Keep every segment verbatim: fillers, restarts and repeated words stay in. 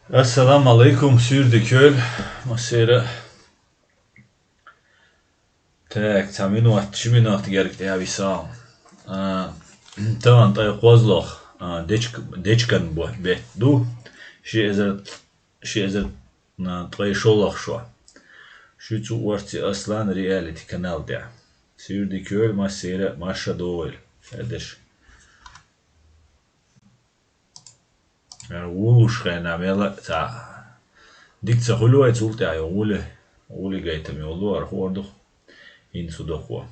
Ассаламу алейкум, суьйре дика йойла массеран. Так, цхьа минот, ши минот герга тӀе а висал. А, тахана ткъе кхозлагӀа, а, дечк-, дечкен бо-, бетта ду. Ши эзар, ши эзар, а, ткъе шоллагӀа шо. Шуьца ва Орци Аслан реалити канал тӀехь. Суьйре дика йойла массеран, марша догӀийла, шадерш. Вуллуш хенахь мела ца. Дика ца хуьлу вай цул тӀаьхьа, йо, гӀули, гӀули гайтам йолу, ара хӀор ду. ХӀинца хӀу дохо.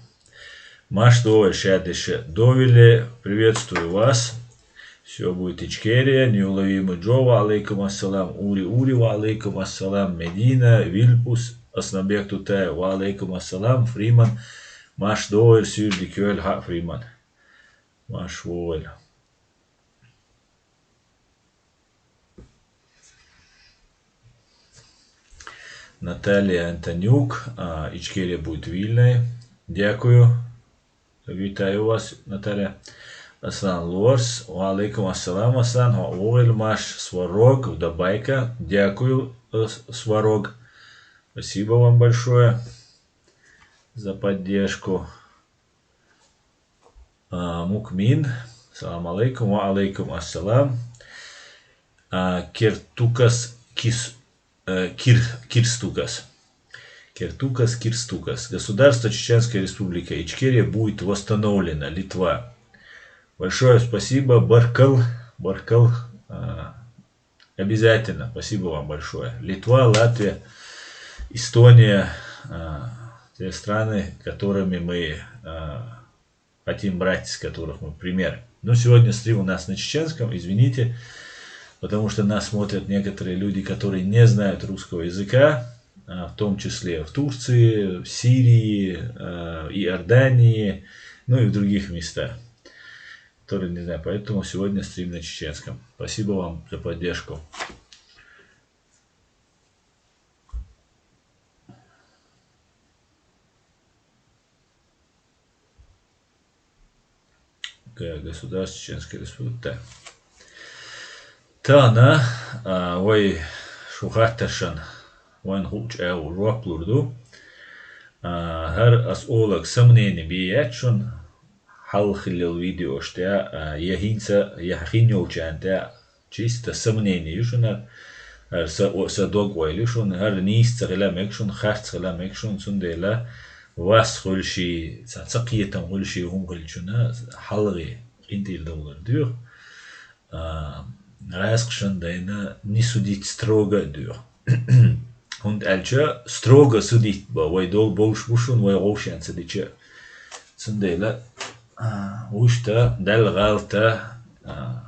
Марша догӀийла, шадерш. Довиле, приветствую вас. Всё будет Ичкерия, неуловимый Джо, ва алейкум ассалам, Ури Ури, ва алейкум ассалам, Медина, Вильпус, Аснабек Тутаев, ва алейкум ассалам, Фриман, марша догӀийла, суьйре дика йойла, хьа, Фриман. Марша вогӀийла. Наталья Антонюк, а, Ичкерия будет вильной. Дякую. Витаю вас, Наталья. Аслан Лорс. Ва алейкум ассалам, Аслан. Ва вогӀийла, марша, Сварог, вдобайка. Дякую, э, Сварог. Спасибо вам большое за поддержку. А, Мукмин, салам алейкум, ва алейкум ассалам. А, Кертукас Кис-, э, Кир-, Кирстукас. Кертукас Кирстукас. Государство Чеченская Республика Ичкерия будет восстановлено. Литва. Большое спасибо. Баркал, баркал. А, Обязательно. Спасибо вам большое. Литва, Латвия, Эстония, а, те страны, которыми мы, а, хотим брать, с которых мы пример. Но сегодня стрим у нас на чеченском, извините, потому что нас смотрят некоторые люди, которые не знают русского языка, а, в том числе в Турции, в Сирии, а, Иордании, ну и в других местах, который не знаю. Поэтому сегодня стрим на чеченском. Спасибо вам за поддержку. Г-, государство Чеченская Республика. Так. Тахана, а, вай шу хаттаршна вайна хуучу агӀор жоп лур ду. А, хӀара ас олаг сомнение бе яц шуна, хьалха хиллачу видеошна тӀехь, а, я хӀинца, я хин йолчарна тӀехь чисто сомнение ю шуна, хӀара са, о, са дог-ойла ю шуна, хӀара нийса ца хила мега шуна, харц хила мега шуна, цундела вас хуьлуш, ца, ца кхетам хуьлуш хӀума хилчунна, хьалхе къинтӀера довлар доьху. А, гӀазкхашна дайна не судить строго а доьху. ХӀунда аьлча строго судить бан вай дол-, болуш бу шуна, вай гӀовшен ца дича. Цундела, а, вуьшта, Далла гӀалта, а,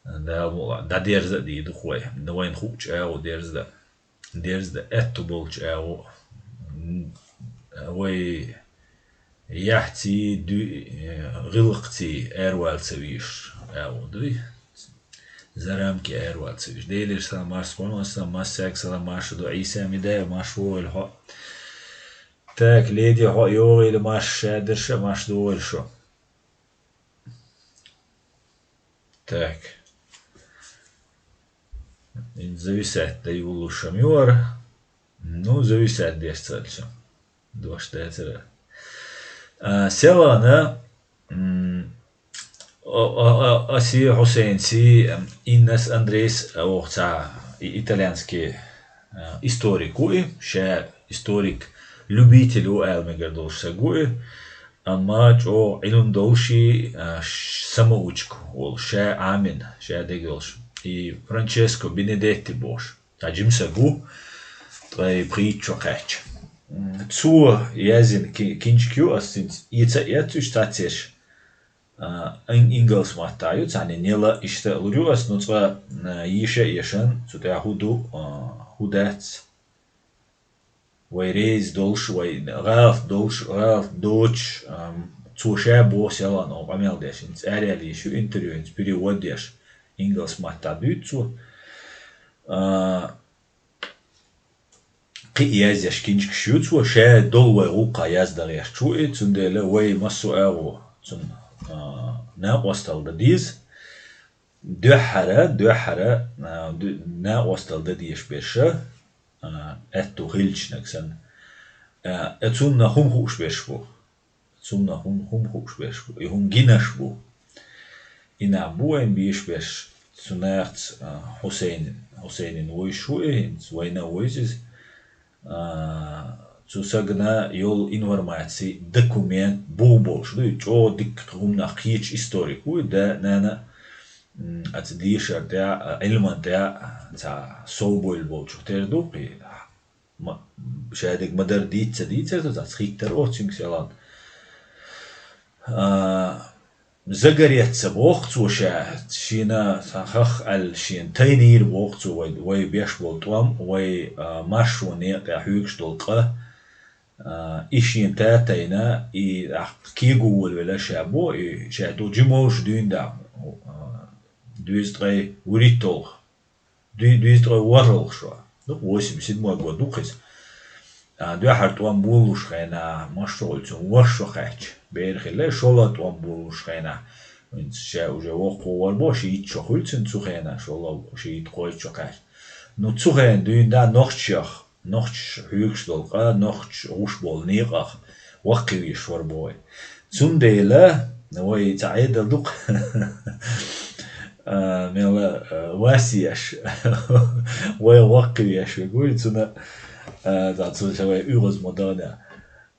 Дала мукъ лахь, дӀадерза а дийр ду-кх вай. Вайна хуучу агӀор дерза дан. Дерза дан аьтту болчу агӀор. Вай яхьций, дуь-, э, гӀиллакхций аравала ца везаш агӀо дуй. За рамки аравала ца везаш. Делера салам, марша, Къуръан салам, массаьрга салам, марша ду, Ӏийса Медаев, марша вогӀийла хьо. Так, Леди, хьо йогӀийла, марша, шадерш а, марша догӀийла шу. Так. Зависать дан йолуш ма ю хӀара. Ну, зависать деш ца аьлча. Дош дацара. А, селхана, м, о, о, о, оцу Хьусейнций, м, Иннас Андрейс, а, оха цхьа и-, итальянский, а, историк ву и, ша историк-любитель ву ала мегар долуш стаг ву и, амма чӀогӀа Ӏилма долуш и, а, ш-, самоучка волуш, ша Ӏамийна, ша дегайовлуш. И Франческо Бенедетти бохуш. Цхьа жима стаг ву, ткъе пхийтта шо кхаьчча. М, цо язйина ки-, кинчка ю, ас цуьнца эца а эцна уьш цхьаццерш. А, ин-, ингалс маттахь ю, цхьаьна нела иштта а лур ю ас, ну, цкъа, а, йиша а ешан, цу тӀехь хӀун ду, а, хӀун дац. Вай реза долуш, вай гӀалат долуш, гӀалат доцуш, ам, цо ша боху селхана оха къамел деш, хӀинца араяьлла йиш ю интервью, хӀинца перевод деш, ингалс маттахь дуьйцу цо. А, кхин а язъеш кинчкаш ю цо, ша долу вай гӀуллакхах яздан гӀерташ ву и, цундела вай массо а агӀо цунна, а, накъосталла дан деза. Дуьххьара, дуьххьара, а, ду-, накъостал дан дезаш берш, а, аьтту хилчнаг санна. А, э, цунна хӀума хууш берш бу. Цунна хӀума, хӀума хууш берш бу. И хӀума гинарш бу. И нах бу вайна бийш берш. Цу нахаца, а, Хьусейн, Хьусейнин вуйш ву и, хӀинца вайна а вуйза иза. А, цу сагана йолу информаци, документ, бух болуш ду, и чӀогӀа дикка хӀуманах кхечу историк ву, и да, нана, м, аца дешар тӀехь, а, Ӏилман тӀехь, а, ца совбойла болчух тера ду, кхи, ма-, шадерг ма-дарра дийца ца дийцар, ца ца хиттар оццуьнга селан. А, Загорец боху цо ша, шена сан хах аьлла, шена тайнийра боху цо вай, вай беш болу тӀом, вай, а, маршо некъа тӀехь хьоьгуш долу къа, а, и шена татайна, и ахь кего волавелла ша бо, и ша ду жимолуш дуьйна да, а, дуьйза ткъе вуьрхӀитталгӀа. Дуьй-, дуьйза ткъе ворхӀалгӀа шо. Ну, восемьдесят седьмой год ду кхуза. А, дуьххьара тӀом болалуш хенахь, машшо хуьлу цунна, ворхӀ шо кхаьчча. Бер хилла, шолгӀа тӀом болалуш хенахь. ХӀинца ша уже воккхавар бо, шийтта шо хуьлу цунна цу хенахь, шолгӀа, шийтта, кхойтта шо кхаьчча. Ну, цу хенахь дуьйна да нохчех, нохчаша хьоьгуш долу къа, нохчаша гӀуш болу некъах ваккхийвеш вар бу вай. Цундела вай цхьа Ӏедал ду-кх, а, мела, а, вас еш, вай ваккхийвеш вегу, и цуьнан, а, цхьа цу ша вай уьгӀаз ма дахана.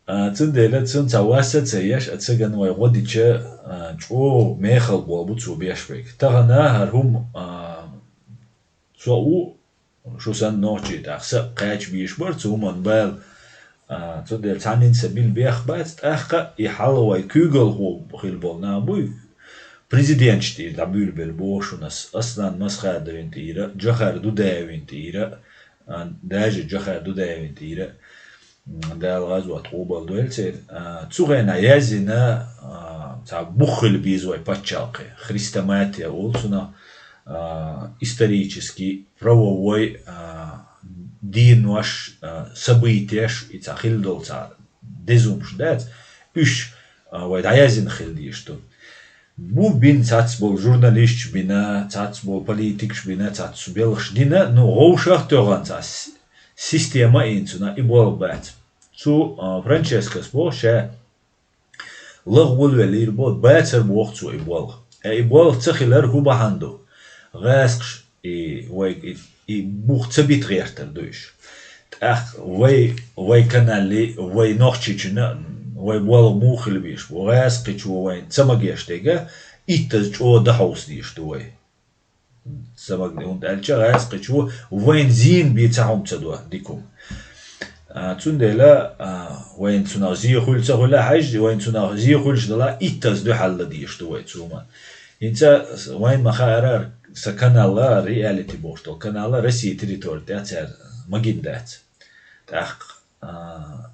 А, цундела цунна цхьа вас а ца еш, а цаган вай гӀо дича, а, чӀогӀа мехала болу бу цо беш вайга. Тахана хӀара хӀума, а, со а ву, шу санна нохчий тӀаккха са а кхача бийш бара цу хӀуманна бала. А, цундела цхьаннан са билла бех бац, тӀаккха и хьалха вай куьйгалхо хилла болу нах буй, президенташ тӀера дӀабуьйлабелла боху шуна ас, Аслан Масхадовин тӀера, Джохар Дудаевин тӀера, а, даже Джохар Дудаевин тӀера, м, Дала гӀазот къобал дойла церан. А, цу хенахь яздина, а, цхьа бух хила беза вай пачхьалкхе, хрестоматия олу цунах, а, исторический, правовой, а, денош, а, событияш, и цхьа хилла долу цхьа дезумаш дац, уьш, а, вай дӀаяздина хила дезаш ду. Бу бина цхьацца болу журналисташ бина, цхьацца болу политикаш бина, цхьацца белхаш дина, ну, гӀовшах а тоьхна цхьа с-, система а йина цунах, и болх бац. Цу, а, Франческос боху ша лаха волавеллера боху, бацара боху цо и болх. Э, и болх ца хилар хӀун бахьана ду? ГӀаскхаша и вайга и, и бух ца бита гӀертар ду уьш. ТӀаккха вай, вай каналли, вай Нохчийчуьнан, вай болх муха хила безаш бу? ГӀаскхичо вайна ца магош дерг, иттаза чӀогӀа дӀахьовса дезаш ду вай. Ца магош, хӀунда аьлча гӀаскхичо вайна зийна бен цхьа хӀума ца до, дика хӀума. А, цундела, а, вайна цунах зе хуьлу ца хуьлу а хьаьжжа, вайна цунах зе хуьлуш дала, иттаза дуьхьал ладийш ду вай цу хӀуманна. ХӀинца вайна ма хаара, сан канал а, реалити бохуш долу канал а Россия территори тӀехь цара магийна дац. ТӀаккха, а,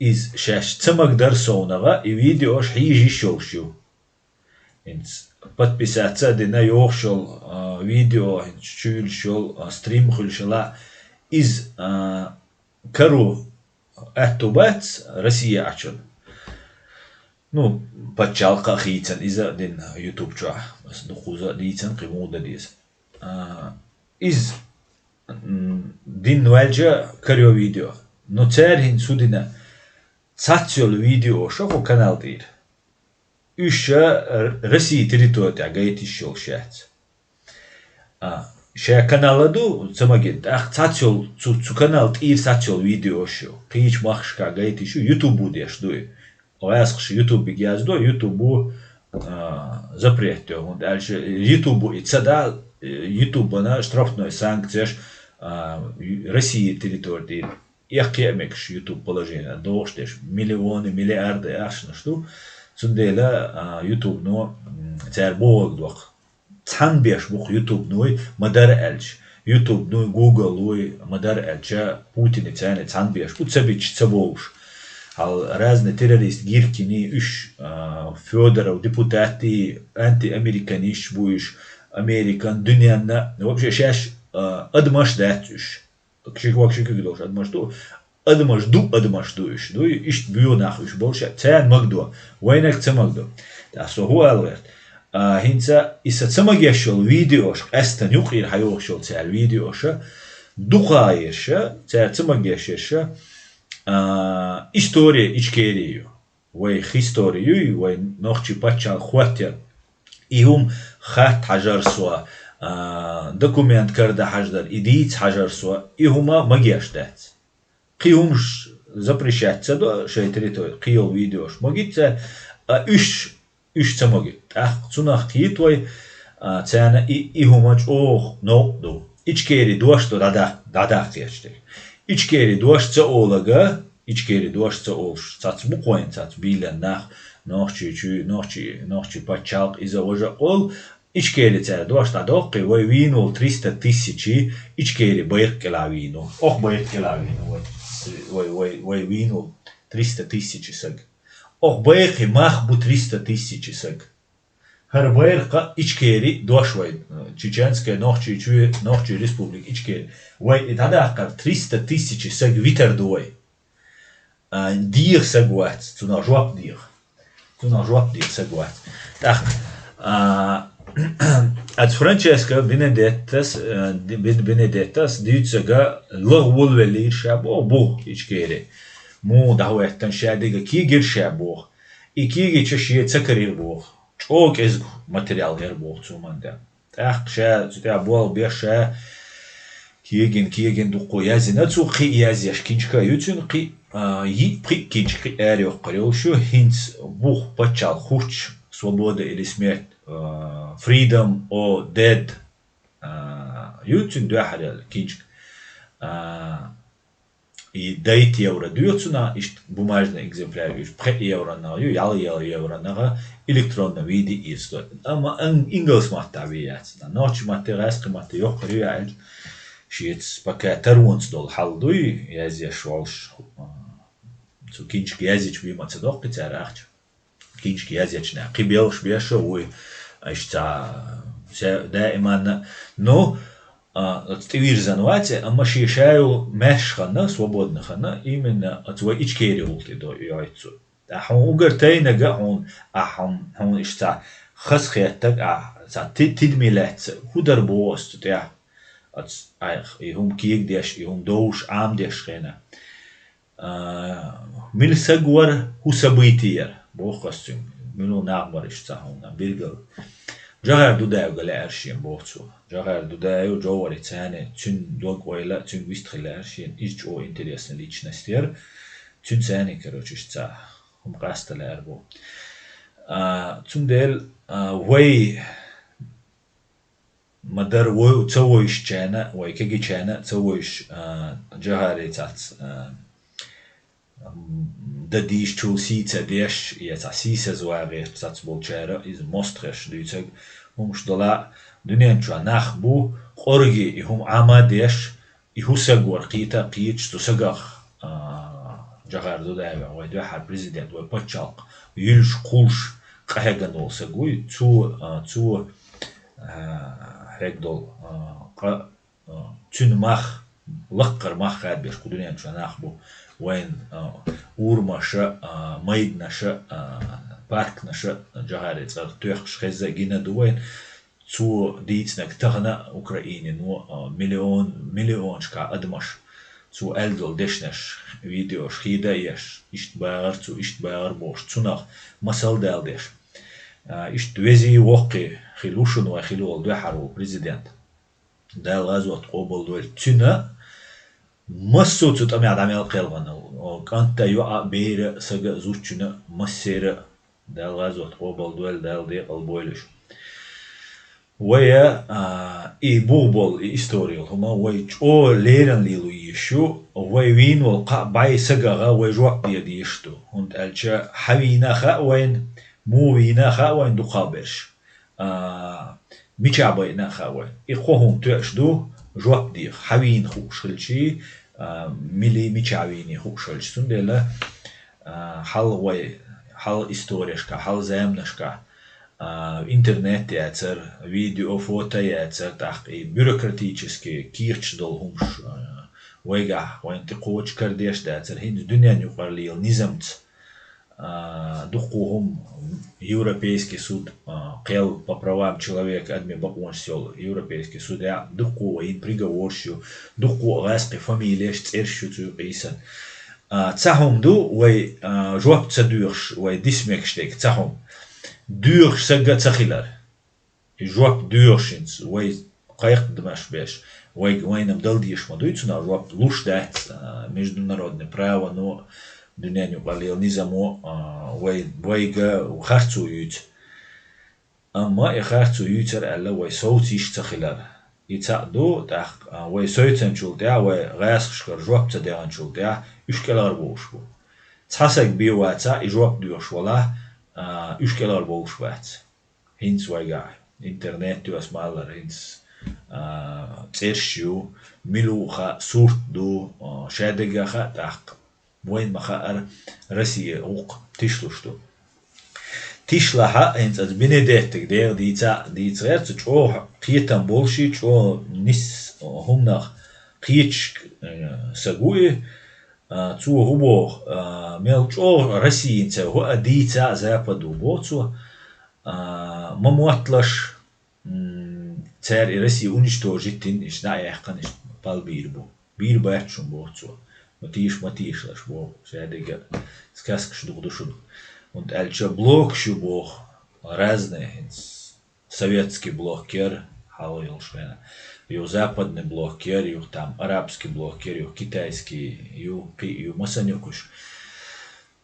иза шаьш ца магадара совнагӀа, и видеош хьийжа йиш йолуш ю. ХӀинца подписаться а дина, йохуш йолу, а, видео, хӀинца чуьйлуш йолу, а, стрим хуьлуш йолу, иза, а, каро аьтту бац Россия Ӏачун. Ну, пачхьалкх а хийцан иза а дина YouTube чохь. Ас дукхуза а дийцан, кхин муха дан деза. А, иза, м, дин ваьлча каро видео. Но цара хӀинца хӀун дина? Цхьацца йолу видеош а кху канал тӀера. Уьш, а, Р-, Россия территори тӀехь гайта йиш йолуш яц. А, шен канал а ду, ца магийна, тӀаккха цхьацца йолу, цу, цу канал тӀера цхьацца йолу видеош ю. Кхечу махкашкахь гайта йиш ю, ютубо деш ду и. ГӀаскхаша ютубе яздо, ютубо, а, запрет йо, хӀунда аьлча ютубо и ца дал, ютубана штрафной санкцеш, а, ю-, Россия территори тӀера. Эккхий а мегаш YouTube положение дохуш дерш, миллионы, миллиарды ахчанаш ду. Цундела, а, YouTube-но, м, цара бохург доккху. Цхьаьна беш бу-кх YouTube-ной, ма-дарра аьлча. YouTube-ной, Google-ой, ма-дарра аьлча, Путиний царний цхьаьна беш бу, ца бича ца бовлуш. Хьал разный террорист Гиркиний, уьш, а, Федоров депутатий, антиамериканисташ бу уьш, Американ, дуьненна, вообще шаьш, а, адамаш дац уьш. Кшик-вакшик долуш адамаш ду, адамаш ду, адамаш ду уьш, ду, иштта боьха нах уьш болуш, царна магадо, вайнаг ца магадо. ТӀаккха со хӀун ала гӀерта? А, хӀинца и са ца магеш йолу видеош, къаьстина юкъера хьайогӀуш йолу цара видеоша, дукха ерша, цара ца магеш ерша, а, история Ичкери ю. Вай история юй, вай нохчий пачхьалкх хӀоттаяр. И хӀума хатта хьажар со, а, документ карда хьаждар, и дийца хьажар со, и хӀума магеш дац. Кхин хӀумаш запрещать ца до шайн территори, кхин йолу видеош магийта, а уьш, уьш ца маги. ТӀаккха цунах кхета вай, а, царна и, и хӀума чӀогӀа новкъа ду. Ичкери дош ду дӀадаккха, дӀадаккха еш дерг. Ичкери дош ца олага, Ичкери дош ца олуш, цац бу кхойн, цац бийлан нах, нохчий чуй, нохчий, нохчий пачхьалкх, иза важа къол, Ичкери цара дош дӀадоккхий, вай вийна волу триста тысячи Ичкери байракх кӀелахь вийна. Ох, байракх кӀелахь вийна вай. Вай, вай, вай вийна волу триста тысячи саг. Ох, байракхи мах бу триста тысячи саг. ХӀара байракха Ичкери дош вай, Чеченская нохчий чуй, нохчий республика Ичкери. Вай и дӀадаккхар триста тысячи саг витар ду вай. А, деха саг вац, цунах жоп деха. Цунах жоп деха саг вац. ТӀаккха, а, ас Франческо Бенедеттас, э, Бен-, Бенедеттас дуьйцург лаха волавелира ша боху, бу Ичкери. Муха дӀахӀоьттина ша дерг кегира ша боху. И кегийча шен ца карийра боху. ЧӀогӀа кӀезиг материал яра боху цу хӀуманна тӀехь. ТӀаккха ша цу тӀехь болх беш ша кегина, кегина дуккха язйина цо, кхин а язъеш кинчка ю цуьнан, кхин а, а, йиъ, пхиъ кинчка кхин а арайоккхур йолуш ю, хӀинца бух пачхьалкх хӀуттуш, Свобода или смерть, а, Freedom or Death, а, ю цуьнан дуьххьара кинчка. А, и дайта евро дуьйцу цунах, иштта бумажный экземпляр ю, пхи евро нагӀа ю, ялх евро нагӀа электронном виде эцадо. Амма ан-, ингалс маттахь вен яц. Нохчий матте, гӀаьскхи матте йоккхур ю аьлча, шеца пока таронца долу хьал дуй, язъеш волуш, а, цу кинчка язйича бен ма ца доккхи цара ахча. Кинчка язйечу наха кхин белхаш беш а вуй, иштта ца, даиманна. Ну, а, оцу тӀевирзина вац, амма шен ша йолу маьрша ханна, свободна ханна, именно оцу вай Ичкери гӀуллакх тӀе до йойту цо. Ахьа хьуна угар тайнага хьуна, ахьа хьуна, хьуна иштта хазахеттаг, а, ца ти-, тидаме лаьцна, хӀун дар боху ас цу тӀехь? Оцу, ай, и хӀума кегадеш, и хӀума довш, Ӏамадеш хенахь. А, мила саг вара, хӀун событие яра, боху ас цуьнга. Мила нах бара иштта хьуна, билггал. Джохар Дудаевга лаьара шена, боху цо. Джохар Дудаев, Джовхар, царна, цуьнан дог-ойла, цуьнга вистхила лаьара шена. Иза чӀогӀа интересная личность яра. Цуьнан царна, короче, иштта хӀума къаста лаьара боху. А, цундела, а, вай ма-дарра вой, ца вуьйшучарна, вай кегийчарна ца вуьйш, а, Джохаре цац, а, м, дан дийшачул сий ца деш, я цхьа сийсаз вагӀе цац болчара, иза мостагӀаш дуьйцург хӀумаш дола, дуьнен чохь нах бу, къорге и хӀума Ӏамадеш, и хӀун саг вара кхета а кхеташ цу сагах, а, Джохар Дудаев, вай дуьххьара президент, вай пачхьалкх юьллуш, кхуллуш, къахьегна волу саг вуй, цо, а, цо, а, хьегна долу, а, къа-, а, цуьнан мах, лаккхара мах хадабеш кху дуьнен чохь нах бу, вайн, а, урамаша, а, майданаша, а, паркнаша Джохаре цӀарах тоьхкаш хезна а гина ду вайн. Цо дийцинарг тахана а Украинино, а, миллион, миллионашкахь адамаш цо аьлла долу дешнаш, видеош хийда а еш, иштта багӀар цо, иштта багӀар бохуш, цунах масал дала деш. А, иштта вези воккхи хила ву шуна вай хила волу дуьххьара волу президент. Дала гӀазот къобалдойла цуьнан, массо а цу тӀамехь дӀа мел кхелхина, о, кӀанта, йоӀа, бера, сага, зудчуьнан, массеран а Дала гӀазот къобалдойла, Дала декъал бойла уьш. Вай, а, и бух болу, и истори йолу хӀума вай чӀогӀа леррина лело йиш ю, вай вийна волу кхаа бӀе сагагӀа вай жоп де дезаш ду, хӀунда аьлча хьан вийна хаьа вайна, муха вийна хаьа вайна дукхахберш. А, мичахь байина а хаьа вай. И кхо хӀума тоьаш ду, жоп деха, хьан вийна хууш хилчий, а, милий мичахь вийний хууш хилча. Цундела, а, хьалха вай, хьалха историяшкахь, хьалха заманашкахь, а, интернет яцара, видео, фото яцара, тӀаккха и бюрократический кехаташ долу хӀумаш, а, вайгахь, вайна тӀе кхочушкара деш дацара, хӀинца дуьненан юкъара лела низамца, а, дуккха хӀума, Европейский суд, а, кхел по правам человека, адамий бакъонаш йолу Европейский судехь, дуккха а йина приговораш ю, дуккха а гӀаьскхи фамилеш, цӀераш ю цу юкъа йисина. А, цхьа хӀума ду, вай, а, жоп ца доьхуш, вай диса мегаш дерг цхьа хӀума. Доьхуш сага а ца хилар. И жоп доьхуш хӀинца, вай кхайкхамаш беш, вайга, вайна-м дала дезаш ма дуй цунах жоп, луш дац, а, международный право, но дуьненан юкъа лела низамо, а, вай, вайга харцо юьйцу. Амма и харцо юьйцура аьлла, вай совца йиш ца хилар. И цхьаъ ду, тӀаккха, а, вай соьцанчул тӀаьхьа, вай гӀаскхашкара жоп ца деханчул тӀаьхьа, уьш кӀелхьарбовлуш бу. Цхьа саг бен вацахь, и жоп доьхуш валахь, а, уьш кӀелхьарбовлуш бац. ХӀинца вайгахь интернет ю, ас ма-аллара, хӀинца, а, цӀераш ю, мила ву хаьа, сурт ду, а, шадерг а хаьа тӀаккха. Вайна ма-хаъара, Россия гӀуллакх тишлуш ду. Тишлахь а, хӀинца аса Бенедеттага дегӀ дийца, дийца гӀерта, чӀогӀа кхетам болуш и, чӀогӀа нис хӀуманах кхеташ, э, саг ву и. А, цо хӀун боху, а, мел чӀогӀа Россина ца хӀу а дийца а Западо боху цо, а, ма мотталаш, м, цара и Россия уничтожить дина, иштта дӀа а яьккхина, иштта пал бийр бу. Бийр бац шуна боху цо. Ма тийша, ма тийшалаш боху, шадерг а сказкаш дукха ду шуна. ХӀунда аьлча блокаш ю боху, разные хӀинца. Советский блок яра, хьалха йолуш хенахь. Юха западный блок яра, юха там арабский блок яра, юха китайский ю, кхин а ю, масанна ю уьш.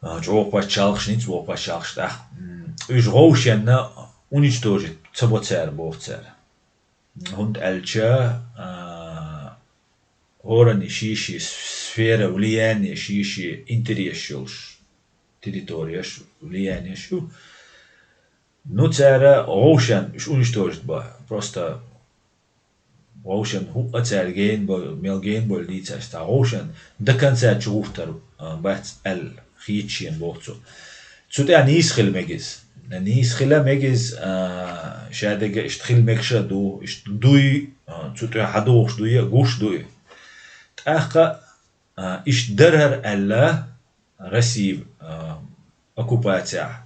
А, чӀогӀа пачхьалкхаш, ницкъ болу пачхьалкхаш тӀаккха. М, уьш гӀовшенна уничтожить ца бо цара, боху цара. ХӀунда аьлча, а, хӀоранна шен-шен сфера влияния, шен-шен интерес йолуш, территорияш, влияниеш ю. Ну, цара гӀовшен уьш уничтожить бо. Просто гӀовшен хӀуъа цара гейна бо-, мел гейна болу дийцаш, цхьа гӀовшен до конца чугӀуртар, а, бац аьлла, хийца шена боху цо. Цу тӀехь нийса хила мегиз. Нийса хила мегиз, а, шадерг а иштта хила мегаш а ду, иштта дуй, а, цу тӀехь хьадогӀуш дуй а, гуш дуй. ТӀаккха, а, иштта дарар аьлла, Россия, а, оккупацияхь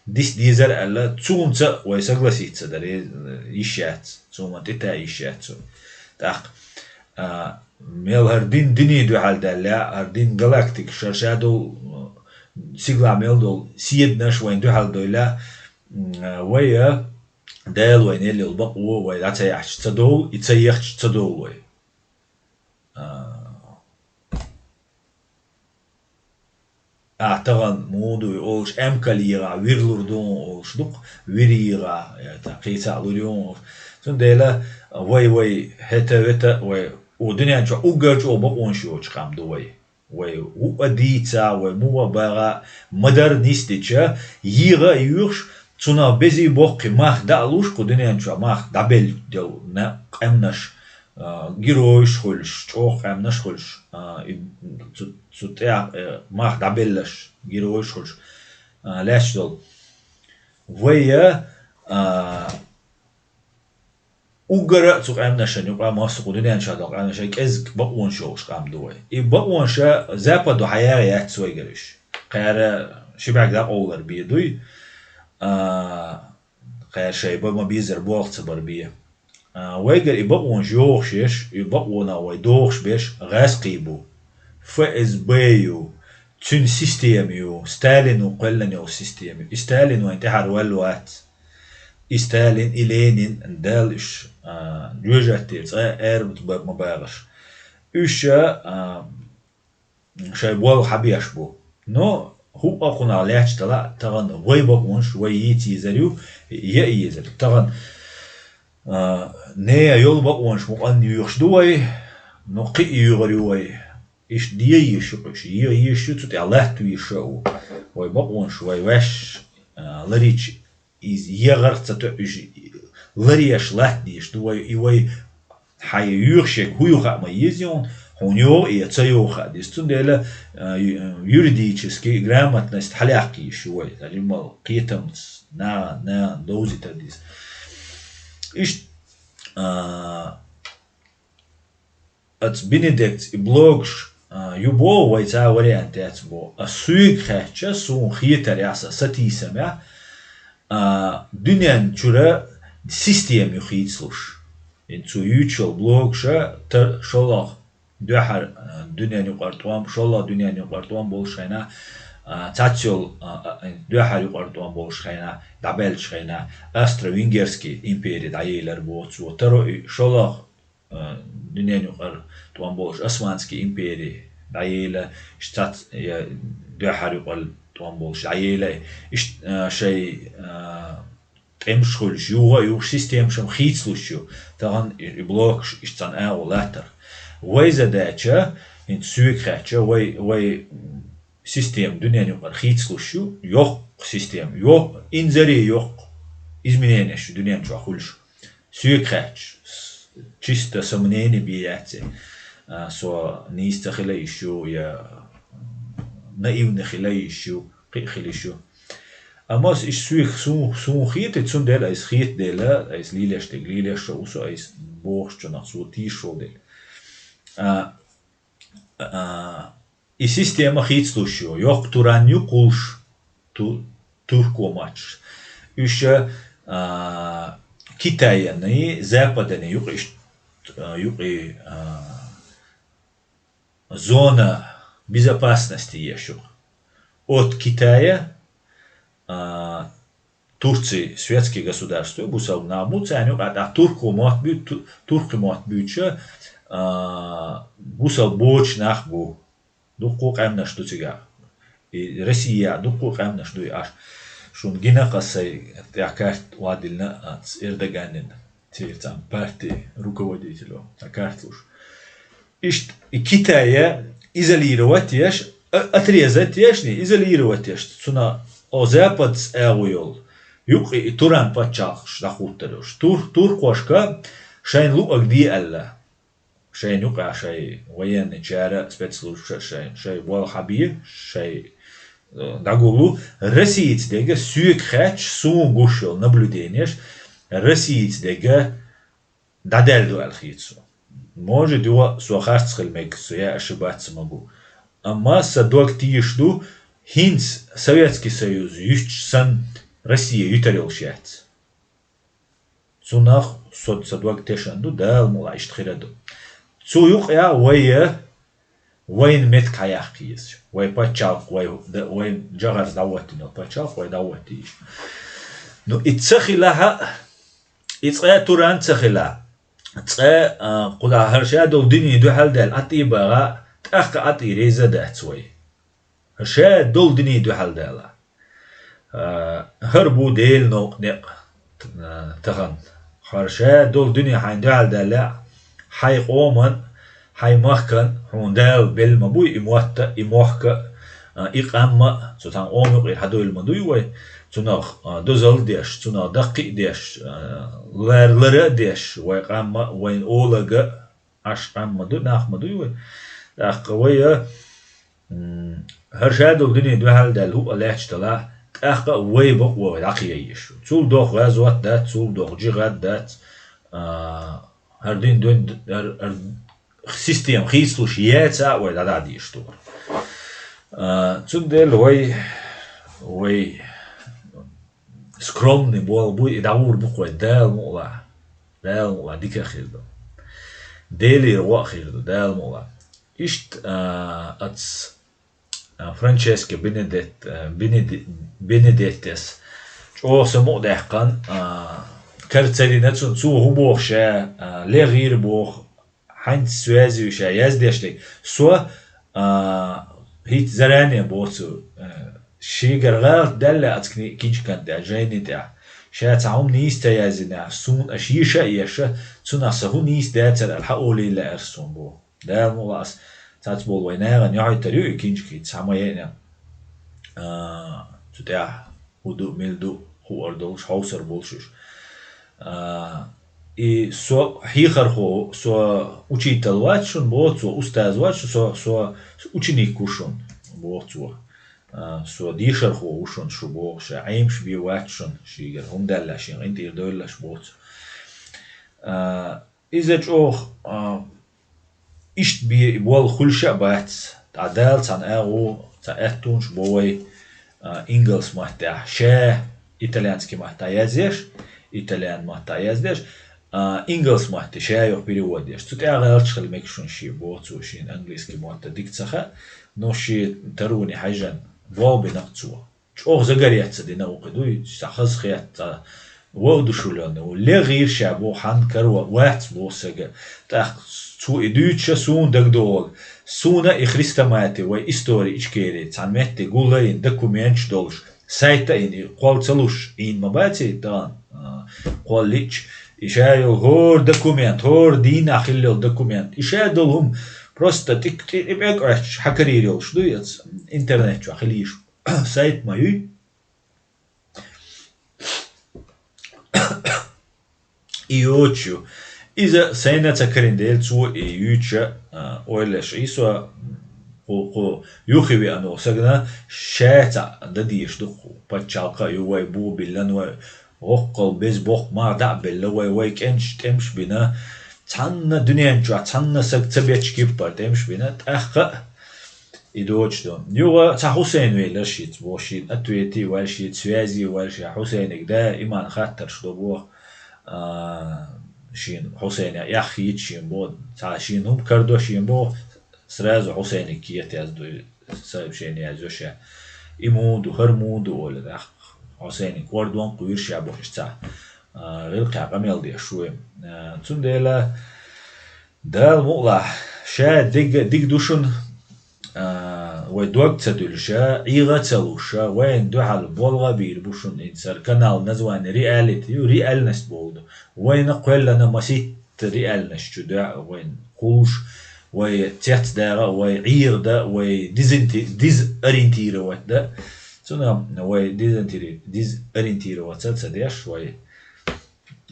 дис дезар аьлла, цунца а вай согласиться дара, э, йиш яц, цунна тӀетаьа йиш яц цунна. ТӀаккха, а, мел хӀара дин дине дуьхьал даьлла, хӀара дин галактика шарша долу, э, сигалахь мел долу седанаш вайна дуьхьал дойлла, м, а, вай, а, Дала вайна елла йолу бакъо вай дӀа ца яхьча ца довлу, и ца ехча ца довлу вай. А, Ахь тахана муха ду и олуш, эмкал йигӀахь вир лур ду олуш ду-кх, вир йигӀахь, я та кхин цхьаъ лур ю олуш. Цундела вай, вай хӀета-вета, вай у дуьнен чохь уггар чӀогӀа бакъонаш йоцу къам ду вай. Вай хӀуъа дийца, вай муха багӀа, ма-дарра нисдича, йигӀа а йоьхуш, цунах безий боккхий мах дӀа а луш, кху дуьнен чохь мах дӀабелла йолу на-, къаьмнаш, а, геройш хуьлуш, чӀогӀа къаьмнаш хуьлуш, а, и, цу, цу тӀехь, э, мах дӀабелларш, геройш хуьлуш, а, лаьтташ долу. Вай, а, уггара а цу къаьмнашна юкъа массо а кху дуьнен чохь долу къаьмнашна кӀезиг бакъонаш йолуш къам ду вай. И бакъонаша Западо хьаяха яц вайгара уьш. Кхара ши бӀаьрг дӀакъовлар бен дуй, а, кхара шайн бан ма-беззара болх ца бар бен. А, вайгара и бакъонаш йохуш еш, и бакъонах вай дохуш берш гӀаьскхий бу. ФСБ ю, цуьнан система ю, Сталино кхоьллина йолу система ю. И Сталин вайн тӀаьхьара ваьлла вац. И Сталин, и Ленин, Дала уьш, а, жоьжахатера цкъа а аьрру ма багӀаш. Уьш, а, шайн болх хьабеш бу. Но хӀуъа кхунах лаьтташ дала а, тахана вай бакъонаш, вай йийца езар ю, я а езар. Тахана, а, нехан йолу бакъонаш мукъанна йоьхуш ду вай, но кхин а йоьхур ю вай. Иштта де езаш ю кхуьш, е езаш ю, цу тӀехь латта везаш а ву. Вай бакъонаш, вай ваьш, а, ларийча, иза егӀарх ца тоьу, уьш ларъеш латта дезаш ду вай, и вай хьайн йоьхуш ерг хӀун ю хаа ма еза хьуна, хьуна йогӀу я ца йогӀу хаа деза. Цундела, а, ю-, юридически грамотность хьалаяккха езаш ю вай, цхьа жимма кхетамца, нахана, нахана довзийтар деза. Иштта, а, Оцу Бенедиктс и блогаш, а, ю бо вай цхьа вариант яц бо. А суьйга хаьттича, суна хетар яса сатийсамя, а, дуьнен чура система ю хийцлуш. Ин цу ючал блогша тар шоллагӀа дуьхьар, а, дуьнен юкъар тӀом, шоллагӀа дуьнен юкъар тӀом болуш хенна, а, цац йол, а, а, дуьхьар юкъар тӀом болуш хенна, дӀабаьллачу хенна, Австро-Венгерский импери дӀаелар боцу, таро и шоллагӀа а, дуьнен юкъара тӀом болуш Османский импери дӀаела, иштта цац-, я дуьхьара юкъара тӀом болуш дӀаела, иштта, а, шай, а, тӀемаш хуьлуш, юха а юха системашам хийцлуш ю. Тахана и, и блокаш иштта цхьана агӀо латтарх. Вай задача, хӀинца соьга хаьттича, вай, вай система дуьнен юкъара хийцлуш ю, йоккха система, йоккха, инзаре йоккха измененеш ю дуьнен чохь хуьлуш. Соьга хаьттича, с-, чисто со мнение бе яц и. А, со нийса ца хила йиш ю, я наивный хила йиш ю, кхин а хила йиш ю. Амма ас иштта соьга су-, суна хета, цундела айса хета дела, айса лелаш дерг лелаш а ву со, айса бохучунах со тийша волу дела. А, а, и система хийцлуш ю, йоккха туран ю кхулш, ту-, турко мачаш. Уьш, а, Китайан и Западан юкъа иш-, а, юкъа, а, зона безопасности еш юкъа. От Китая, а, Турция светский государство, бусалба нах бу, царна юкъа тӀаккха турко мотт бу, ту-, туркхи мотт буьйцуш, а, бусалба боцуш нах бу. Дуккха а къаьмнаш ду цигахь. И Россия дуккха а къаьмнаш ду и аш. Шуна гина кхассай тӀехь карт вадилна ац Эрдоганнин, церан цхьана парти руководителю, цхьа карт луш. Иштта и Китая изолировать еш, а, отрезать еш, не, изолировать еш, цуна о западс агӀо йолу, юкъа и Туран паччалкхаш дӀахуттар йолуш. Тур-, туркхошка шайн луъаг де аьлла. Шайн юкъа шай военный чара, спецслужбаша шайн, шай болх хьабе, шай, э, дӀагуллу. Россица дега соьга хаьттича, суна гуш йолу наблюденеш, Россица дега дӀадаьлла ду аьлла хета со. Может, юха со харц хила мега, со я ошибаться могу. Амма сан дог тийша ду, хӀинца Советский Союз юьстуш санна Россия юьтар йолуш яц. Цунах со, сан дог тешан ду, Дала мукъ лахь иштта хир а ду. Цу юкъа вай, вайна меттиг хьаяккха еза. Вай паччалкх, вай, д-, вай жагӀарца дӀахӀоттина йолу паччалкх вай дӀахӀоттийша. Ну, и ца хилахь а, и цкъа Туран ца хилахь, цкъа, а, кху дӀа хӀара ша долу дуьне дуьхьал даьлла, ӀатӀий багӀа, тӀаккха ӀатӀий реза а дац вай. ХӀара ша долу дуьне дуьхьал даьлла. А, хӀара бу Делан новкъа некъ, а, тахана. ХӀара ша долу дуьне хьайна дуьхьал даьлла, хьайн къоман, хьайн махкан хьуна Дала белла ма буй и мотта, и мохка, а, и къам а, цу тхан къоман юкъера хьадойла ма дуй вай, цунах, а, дозалла а деш, цунах даккхий а деш, а, лар-, лара а деш, вай къам а, вайн олага, Аш къам ма ду, нах ма дуй вай. ТӀаккха вай, м, хӀара ша долу дуьне дуьхьал даьлла хӀуъа лаьтташ далахь, тӀаккха а вай бакъо вай дӀакхайа езаш ю. Цул доккха гӀазот дац, цул доккха джихӀад дац, а, хӀара дин дуьн, хӀара, хӀара система хийцалуш яц а вай дӀадахьа дезаш ду. А, цундела вай, вай скромный болу буй, и дӀагӀур бу кхой, Дала мукъ лахь. Дала мукъ лахь, дика а хир ду. Делера гӀо а хир ду, Дала мукъ лахь. Иштта, а, ац, а, Франческо Бенедет-, а, Бенеде-, Бенедеттес чӀогӀа сан мукъадаьккхина, а, кара ца дина цунна, цо хӀун боху ша, а, легӀийра боху, хьаьнца связи ю ша яздеш дерг. Со, а, хӀинца заранее боцу, а, шийгара гӀалат даьлла аца кни-, кинчкан тӀехь, жайни тӀехь. Ша цхьа хӀума нийса ца яздинехь, суна аша йиша а еша, цунах сан хӀун нийса дацара аьлла, хьан олийла лаьара суна боху. Дала мукъ лахь ас цац болу вай нахана юьхьийтар ю и кинчка хӀинца, цхьа ма яйна. А, цу тӀехь хӀун ду, мила ду, хуур долуш, хьовсар болуш уьш. А, и со хьехархо, со учитель вац шун, боху цо, устаз вац шу, со, со ученик ву шун, боху цо. А, со дешархо ву шун, шу боху, ша Ӏемаш бен вац шун, шийгара хӀума даьлла, шен гӀин тӀера дойллаш, боху цо. А, иза чӀогӀа, а, Иштта бе и болх хуьлуш а бац, ткъа Дала цхьана агӀо, цхьа аьттонаш бо вай, а, ингалс маттехь, ша итальянский маттахь яздеш, итальян маттахь яздеш, а, ингалс матте ша юха перевод деш. Цу тӀехь гӀелча хила мегаш шуна шен боху цо, шена английский мотт дика ца хаьа, но шен тароне хьаьжжина болх бина-кх цо. ЧӀогӀа загар яц ца дина ву кхин дуй, цхьа хаза хетта, цхьа воодушевлённый ву. ЛегӀийра ша боху, хьан каро вац боху сага. ТӀаккха цо и дуьйцуша суна дагадогӀург. Суна и хрестомати, вай истори Ичкери, цхьана метте гуллайина документаш долуш, сайта а йина, и кхолла ца луш, Ӏийна ма баций тахана, а, кхолла лиъча, и ша йолу хӀора документ, хӀора дийнахь хилла йолу документ. И ша долу хӀума просто тӀик-, тӀи-, тӀе пӀелг Ӏоьттуш, хьан карийра йолуш дуй, оцу интернет чохь хила йиш. Сайт ма юй. И йоцуш ю. Иза сайна ца карина дела, цо и юьйцуша, а, ойла еш Ӏийсо, кху, кху юххе веана волу сагана ша цхьаъ дан дезаш ду, кху пачхьалкха а ю, вай бу биллан, вай гӀоккхал беза боккха мах дӀа а белла, вай, вай кӀенташ тӀемаш бина, цхьанна дуьнен чохь, цхьанна саг ца бечу киппара тӀемаш бина, тӀаккха а и доцуш ду. Юха цхьа Хьусайн велира шица боху, шена ответи ваьлла, шица связи ваьлла, ша Хьусайниг даиман хаттарш до боху, а, шена Хьусайне эхь хийца шена боху, цхьа шена хӀума карадо шена боху, сразу Хьусайниг кета яздо, сообщение яздо ша. И муха ду, хӀара муха ду, олура, тӀаккха Хьусайниг кӀордон кхуьйра ша боху, иштта цхьа, а, гӀиллакхехь къамел деш ву. А, цундела Дала мукъалахь, ша диг-, диг ду шуна, а, вай дог ца дуьллуша, ӀийгӀа ца луша, вайна дуьхьал болх а бийр бу шуна, хӀинца хӀара канал название реалити ю, реальность боху ду. Вайна кхоьллина маситта реальность чу дуьхьа вайна кхуллуш, вай цецдагӀа, вай ӀийгӀа дан, вай дезинти-, дезориентировать дан. Цунах вай дезинтери-, дезориентироваться ца деш, вай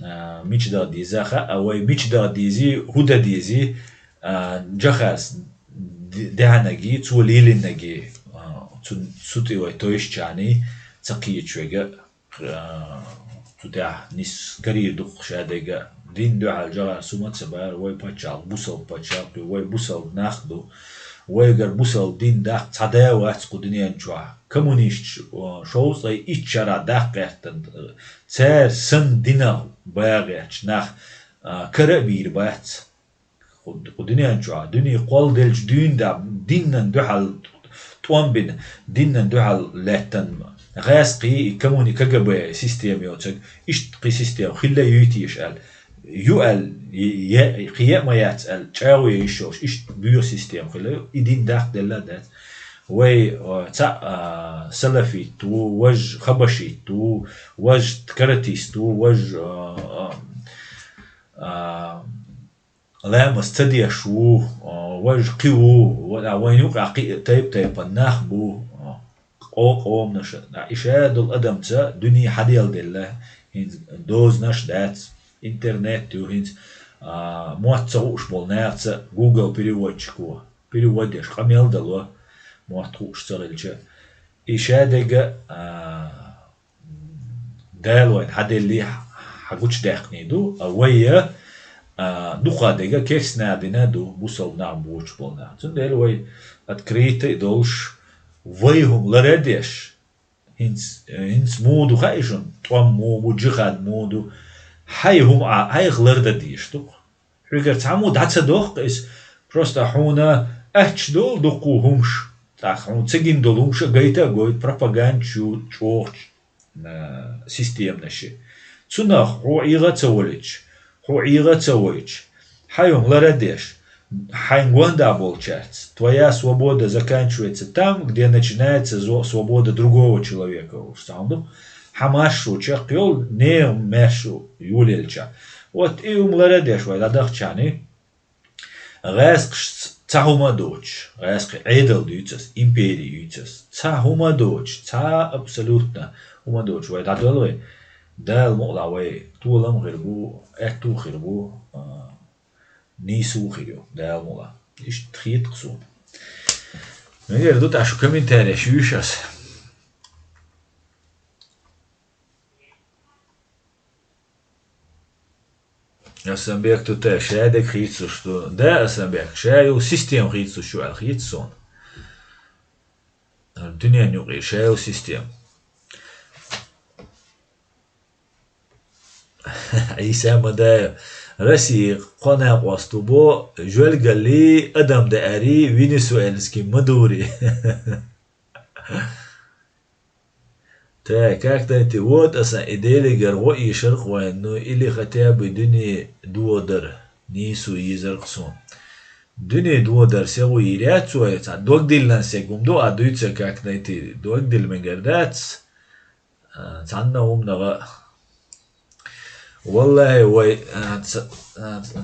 а, мича дан деза хаьа, а вай мича дан дезий, хӀун дан дезий, а, Джохарс д-, даьхьанагий, цо лелийнагий, а, цу, цу тӀе вай тойшчарний ца кхеча вега, а, цу тӀехь нис карийра ду-кх ша дерг а. Дин дуьхьал Джохарс хӀума ца бара, вай пачхьалкх, бусалба пачхьалкх ю, вай бусалба нах ду, вайгара бусалба дин даккха цхьа да вац кху дуьнен чохь. Коммунисташ, а, шовзткъе итт шарахь даккха гӀертан, цара санна динах багӀа гӀерташ нах, а, кара а бийр бац. Кху, кху дуьнен чохь, дуьне кхолладелча дуьйна да, динан дуьхьал тӀом бина, динан дуьхьал лаьттан гӀаьскхий, и коммуни-, К Г Б система йоцург, иштта кхин система хилла юй теша аьлла, ю аьлла, е-, е-, кхин е а ма яц аьлла, чӀагӀо йиш йолуш, иштта боьха система хилла ю, и дин даккха делла а дац. Вай, а, цхьаъ, а, салафит ву, важа хабашит ву, важа каратист ву, важа, а, а, а, ламаз ца деш ву, а, важа кхин ву, ва-, а, вайн юкъахь кхин а тайп-тайпана нах бу, а, къо-, къоманаш, а, и ша долу адамца дуьне хьаделладелла, хӀинца дозанаш дац, интернет ю, хӀинца, а, мотт ца хууш болу нахаца Google переводчико перевод деш къамел дало, мотт хууш ца хилча. И ша дерг а, а, Дала вайна хьаделлий, хьагучудаьккхиний ду, а вай, а, дукха дерг а керстанаха дина ду, бусалба нах боцуш болу нах. Цундела вай открытый долуш, вай хӀума лара а деш, хӀинца, хӀинца муха ду хаьий шуна, тӀом муха бу, джихад муха ду, хьайн хӀума а, хьайх лардан дезаш ду-кх. Хьоьгара цхьаммо дӀа ца дохку иза, просто хьуна аьтташ долу дуккха хӀумаш, тӀаккха хьуна ца гина долу хӀумаш а гайта а гойту пропагандаш ю чӀогӀачу, а, системанаш. Цунах хьо ӀийгӀа а ца волуьйтуш, хьо ӀийгӀа а ца войтуш, хьайн хӀума лара а деш, хьайн гондахь болчаьрца, твоя свобода заканчивается там, где начинается зо-, свобода другого человека, уж цхьа хӀума ду. Хьан маршо чекхйолу нехан маршо йолаелча. Вот и хӀума лара а деш вай дӀадахчарний, гӀаьскхашца цхьа хӀума а доцуш, гӀаьскхи Ӏедал дуьйцу ас, импери юьйцу ас, цхьа хӀума а доцуш, цхьа абсолютно хӀума а доцуш вай дӀадоьлла вай, Дала мукъалахь вай толам а хир бу, аьтту а хир бу, а, нийсо а хир ю, Дала мукъалахь. Иштта хета-кх суна. Мегар ду тӀаккха шу комментареш юьйш ас. Асанбек тут шаьдег хийцаш ду. Да, Асанбек, шаью система хийцаш ю аьл хийц суна. Дуьнен юкъе шаью система. Ӏийса Мадаев. Россия кхо накъост бу бо, жолгалли, адам даари, венесуэльский Мадури. Так, как найти? Вот асан и делигар гӀо ишар кхойн, ну или хотя бы дуьне додар. Нийсу йизар кхсун. Дуьне додар сегу йиряц вай, ца догдиллан сегум ду, а дуьйца как найти? Догдил мегар дац. А, цхьанна умнага. Валлахи, вай, а, ц-, а, ц-,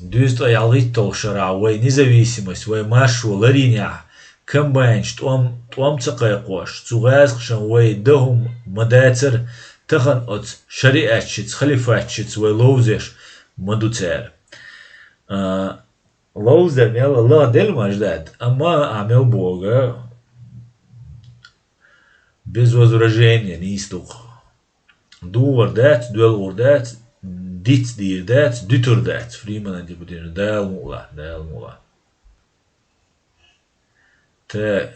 дуьзтӀа ялгӀитталгӀа шарахь вай независимость, вай маршо ларийнехь, комбайнаш тӀом, тӀом ца кхайкхош, цу гӀазкхашан вай дахум ма дацар, тахан оцу шариатчица, халифатчица вай ловзеш ма ду цара. А, ловза мел лаха делла маж дац, амма а мел бога, без возражения нийса ду-кх. ДугӀур дац, доьлхур дац, диц дийр дац, дуьтур дац. Фриманан депутаташ Дала мукъ лахь, Дала мукъ лахь. Та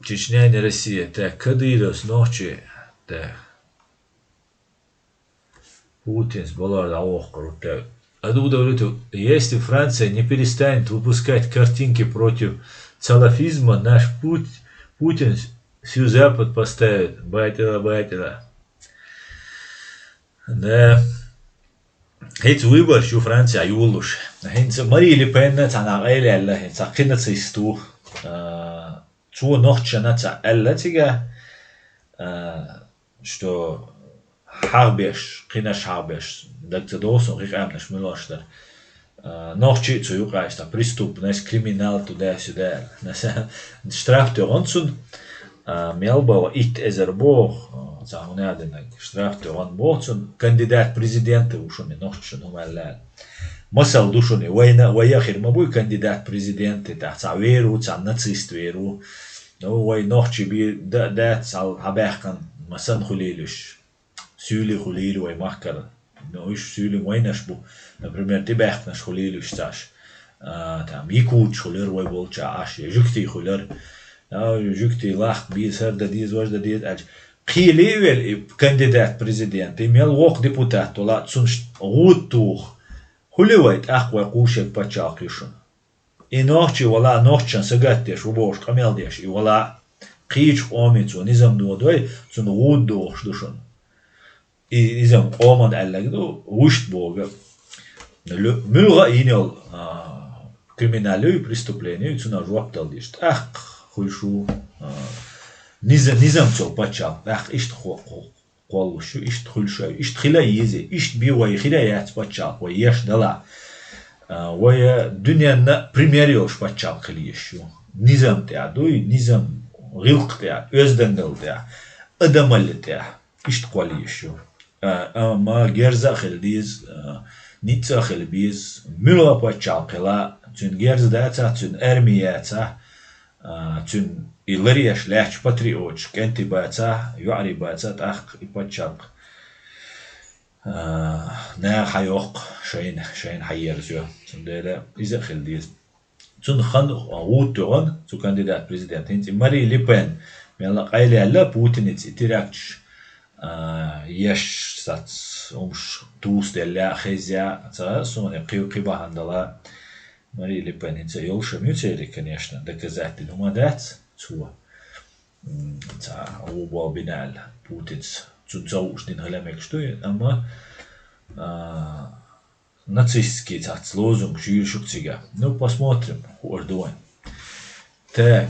Чечня не Россия, та Кадыровс нохчи, та. Путинс балар дӀавохкар ву тӀе. Аду давлету, если Франция не перестанет выпускать картинки против салафизма, наш Пут-, Путин всю Запад поставит. Батила, батила. Да. ХӀинца выбораш ю Франция юллуш. ХӀинца Мари Ле Пенна цхьана къайлаьлла, хӀинца кхин нацист ву. А, цо нохчана ца аьлла цига, а, что хьагӀбеш, кхинаш хьагӀбеш, даг ца догӀу суна, кхин къаьмнаш муьлш дара. А, нохчий цу юкъа иштта преступность, криминал, туда-сюда. Штраф тоьгӀан цунна, а, мел бан итт эзар боху, а, цхьа хӀун аьлла динарг, штраф тоьгӀан боху цунна, кандидат президенты ву шуна, нохчашна хӀума аьлла. Масал ду шуна, вайна, вай а хир ма буй кандидат президенты, тӀаккха цхьа вер ву, цхьа нацист вер ву. Ну, вай нохчий бий да-, дац, хьал хьабаьккхина, ма санна хуьлийла уьш. Суьйлий хуьлийла вай махкара. Ну, уьш суьйлий вайнаш бу. Например, тӀебаьккхинаш хуьлийла уьш цхьаш. А, там, якуташ хуьлура вай болча Ӏаш, я жуьгтий хуьлура. А, жуьгтий лахка беза, хӀара дан деза, важа дан деза аьлча. Кхеле а велла и кандидат президент, и мел воккха депутат вала, цунна ш-, гӀуда туху. Хуьлий вай, тӀаккха вай кхушерг пачхьалкх ю шуна. И нохчий вала, нохчашна сагатдеш ву бохуш къамел деш, и вала кхечу къомий цо низам додой, цунна гӀуда дохуш ду шуна. И низам къоман аьллаг ду, вуьшта бога. Лю-, муьлха а йина йолу, а, криминал ю, преступление ю, цунах жоп дала дезаш. ТӀаккха хуьлуш ву, а, низа-, низам цо пачхьалкх, тӀаккха иштта хо-, хо-, кхоллуш ю, иштта хуьлуш ю, иштта хила а еза, иштта бен вай хила а яц пачхьалкх, вай еш далахь. А, вай дуьненна пример йолуш пачхьалкх хила езаш ю. Низам тӀехь дуй, низам, гӀиллакх тӀехь, оьздангалла тӀехь, адамалла тӀехь, иштта кхолла езаш ю. А, амма герза а хила деза, а, ницкъ а хила беза, муьлха пачхьалкх хила, цуьнан герз дацахь, цуьнан арми яцахь, а, цуьнан и ларъеш лаьтташ патриоташ, кӀентий бацахь, йоӀарий бацахь, тӀаккха и пачхьалкх, а, наха хьайоккху, шайна, шайна хьаерзайо. Цундела иза а хила деза. Цунна хан гӀуда тоьгӀан, цу кандидат президент. ХӀинца и Мари Ле Пен, мелла къайлаьлла Путиница и теракташ, а, еш сац, хӀумаш тусаделла, хезя, ца, суна кхин, кхин бахьана дала. Мари Ле Пен хӀинца йолуш а муьцериг, конечно, доказательно хӀума дац цо. М, цхьа гӀо бо бина аьлла, Путинца. Цунна ца хууш дина хила мегаш ду, амма, а, нацистский цхьацца лозунг чуьйра шу цига. Ну, посмотрим, хуур ду вайн. Так.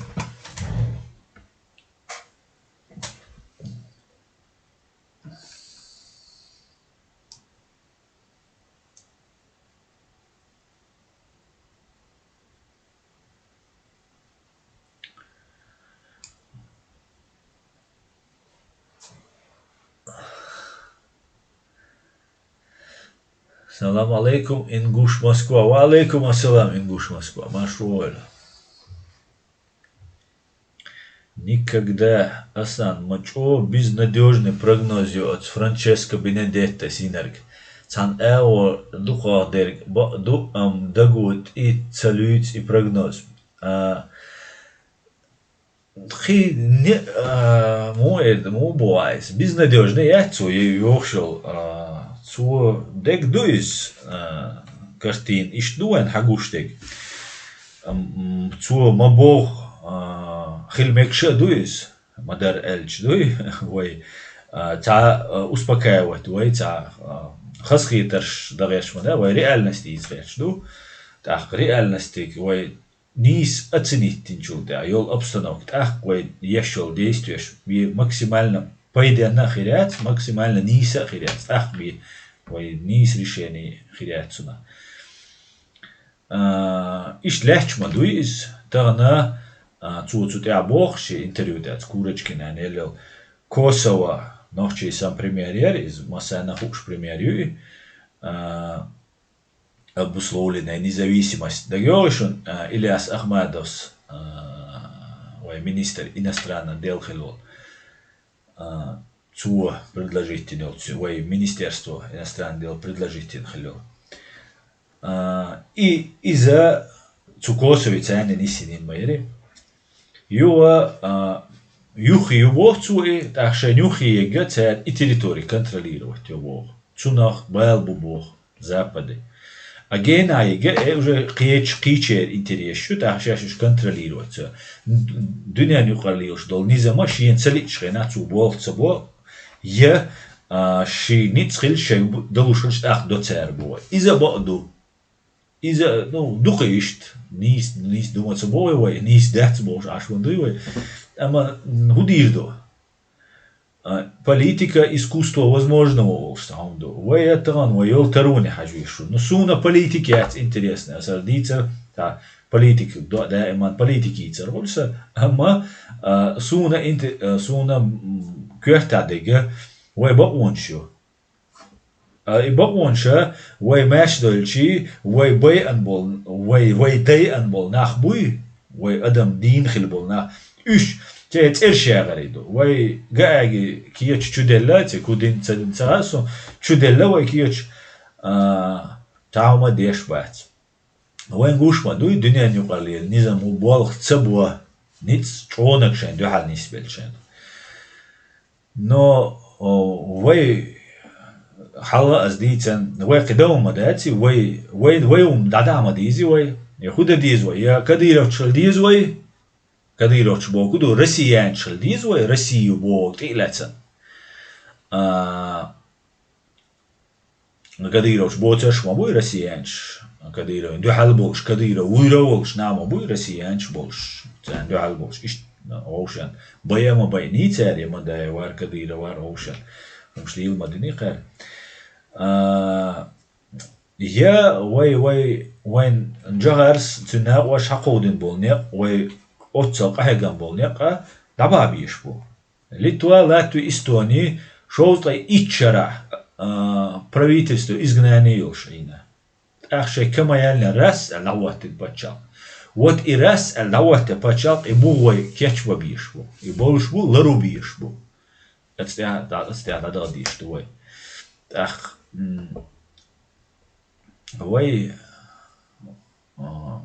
Салам алейкум, Ингуш Москва. Ва алейкум ассалам, Ингуш Москва. Марш войла. Никогда, Асан, ма чӀо безнадёжный прогноз ю оцу Франческо Бенедетто синарг. Цхьана агӀо дукхох дерг бакъ ду, ам даго тӀе ца луьйцу и прогноз. А, кхин не, а, му э, му бу айс. Безнадёжный яц цо, е йохшал, а, цо дег ду иза, а, картин. Иштта ду вайн хьагуш дег. Ам, м, цо ма боху, а, хила мегаш а ду иза. Ма-дарра аьлча дуй, вай, а, цхьа, а, успокаивать вай, цхьа, а, хазахетарш дан гӀерташ ма дац, вай реальность дийца гӀерташ ду. ТӀаккха реальностиг вай нийса оценить динчул тӀаьхьа йолу обстановка, тӀаккха вай еш йолу действиеш бе максимально пайденна а хир яц, максимально нийса а хир яц, тӀаккха бе вай нийса решение хир яц цунах. А, иштта лаьтташ ма дуй иза. Тахана, а, цо цу тӀехь боху шен интервью тӀехь, Курочкина неллел. Косово нохчий сан пример яра иза, массарна хууш пример ю и. А, обусловленная независимость. ДагайогӀий шуна, а, Ильяс Ахмадовс, а, вай министр иностранных дел хилла волу. А, цо предложить дина йолу, цу вай Министерство иностранных дел предложить дина хилла йолу. А, и иза цу Косове царна нисйинийна ма яри. Юха, а, юххе ю боху цо и, тӀаккха шайн юххе егга цара и территори контролировать йо боху. Цунах бала бу боху. Западе. А гена йига, э, уже кхечу, кхечеран интересаш ю, тӀаккха шаьш уьш контролировать ца. Д-, дуьненан юкъара лелаш долу низама шена ца лиъчу хенахь цо болх ца бо, я, а, ши ницкъ хилча шайн бу-, далуш хилча тӀаккха до цара бо. Иза бакъ ду. Иза, ну, дукха иштта. Нийса, нийса ду ма ца боху вай, нийса дац бохуш Ӏаш ма дуй вай. Амма, м, хӀун дийр ду? А, политика — искусство возможного, олуш цхьа хӀума ду. Вай а тахана, вай йолу тароне хьажа везаш ву. Ну, суна политика яц интересно, аса дийцар, та, политика, да-, даиман политика йийцар хуьлу сан, амма, а, суна инте-, а, суна, м, коьрта дерг, вай бакъонаш ю. А, и бакъонаша вай маьрша дойлчий, вай байъан болу, вай, вай дайъан болу нах буй, вай адам дийна хила болу нах. Уьш церан цӀераш ягӀаре ду. Вай гааги кеча чу делла, церан кудин ца дина ца хаьа суна, чу делла вай кеча, а, тхьамма деш бац. Вайн гуш ма дуй, дуьненан юкъара лела низам у болх ца бо, ницкъ чӀогӀаниг шайн дуьхьал нисбелла шайна. Но, о, вай, хьалха аса дийцан, вай кхин дан ма дац, вай, вай, вай хӀума дӀадаа ма дийзи вай. Я хӀун дан деза вай? Я кадыровцаш хила деза вай? Кадыровцаш боху ду, россиянцаш хила деза вай, Россия боху тӀе а лаьцна. А, Кадыровцаш боцурш ма буй россиянцаш, Кадыровн дуьхьал болуш, Кадыров вуьйр а волуш нах ма буй россиянцаш болуш, царна дуьхьал болуш. Иштта, ну, вовшен. Байа ма байъний цара, я ма дая вара, Кадыров вара вовшен. ХӀумаш лийла ма диний кхара. А, я вай, вай, вайн жагӀарс, цуьнан накъош хьакховдина болу некъ, вай оццал къахьегам болу некъ а дӀабахьа безаш бу. Литва, Латви, Эстони шовзткъе итт шарахь, а, правительство изгнания йолуш Ӏийна. ТӀаккха шайн ка ма яьллина рас аьлла дӀахӀоттина паччалкх. Вот и рас аьлла дӀахӀоттина паччалкх, и мугӀ вай кечбан безаш бу. И болуш бу, лару безаш бу. Аца тӀехь, аца тӀехь дӀадала дезаш ду вай. ТӀаккха, м, вай, а,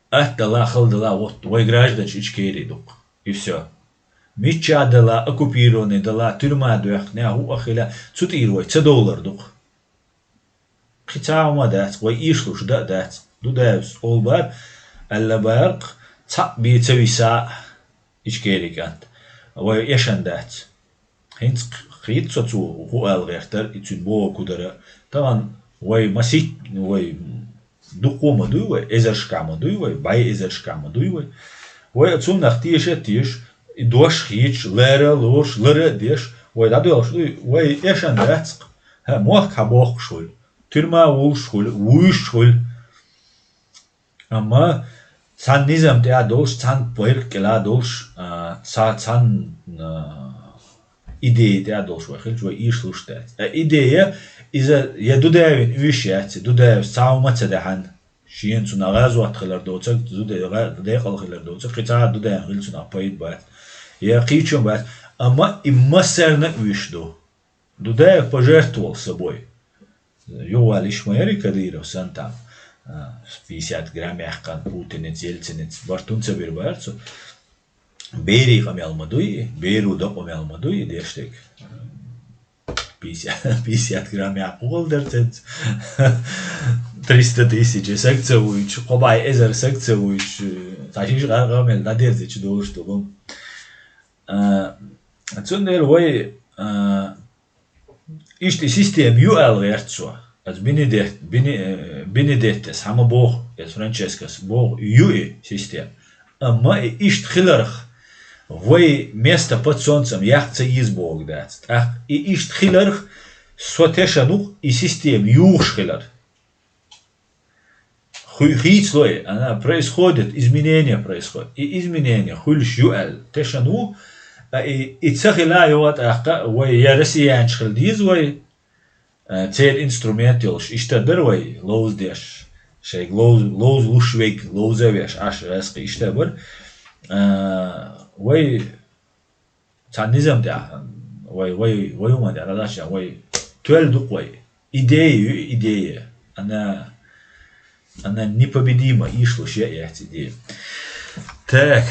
атта дала, хала дала, вот, вай гражданаш Ичкери ду-кх. И всё. Мичча дала, оккупированный дала, тюрьма доьхкина, хӀуъа хила, цу тӀера вай ца довлар ду-кх. Кхин цхьа хӀума дац, вай эшалуш дан а дац. Дудаевс олу бара, аьлла бара-кх, цхьаъ бен ца виса а Ичкери кӀант. Вай эшна дац. ХӀинца кхета со цо хӀун ала гӀертара, и цуьнан бохург хӀун дара. Тахана вай масийтта, вай дуккха а ма дуй вай, эзаршкахь ма дуй вай, бӀе эзаршкахь ма дуй вай. Вай цунах теша а теша, и дош а хеташ, лара а лоруш, лара а деш, вай дӀадоьлхуш дуй, вай эшна дац-кх. ХӀа, мохк хьан бохкуш хуьлу, тюрьма вуллуш хуьлу, вуьйш хуьлу. Амма цхьана низам тӀехь долуш, цхьана пайракх кӀелахь долуш, а, цхьа-, цхьана, а, идея тӀехь долуш вай хилча, вай эшалуш дац. Ткъа идея, иза я Дудаевн оьшуш яц, Дудаевс цхьа хӀума ца даьхьна, шена цунах гӀазот хилар доцург, Дуда-, гӀа-, декъал хилар доцург, кхин цхьа а Дудаевн хила цунах пайда бац. Я кхычун бац. Амма и массарна уьш ду. Дудаев пожертвовал собой. Ювалиш ма яри Кадыров сан там, а, пятьдесят грамм яхкан путинец, ельцинец, бартун ца бир барцу. Бери къамел ма дуй, беру да къамел ма дуй, дештек. Пятьдесят, пятьдесят грамм яхкъугъал дарцец. Триста тысяч сакца уйч, къобай эзар сакца уйч, ташиш гъамел да дерзич душ дугум. А, цундел вай, а, ишти система ю ал гъерцо. Аз Бенедет-, Бене-, э, Бенедеттес, хама бог, аз Франческас бог, ю и система. Амма и ишт хиларх, вай место под солнцем, яхца из бог дац. Так, и ишт хиларх, со тешанух, и система юхш хилар. Хуй-, хийцлой, она происходит, изменения происходят. И изменения хуйлш ю ал тешану, а и, и ца хила йогӀа тӀаккха, вай я россиянч хил диз вай, а, цер инструмент йолш, иштта дар вай, ловз деш, шайг ловз, ловз луш вег, ловза веш, аш раскъи иштта бар. А, вай цхьа низам тӀехь, вай, вай, вай ума тӀехь, радача, вай тоьл дукъ вай. Идея ю, идея. Она, она непобедима, ишлуш я яц идея. Так.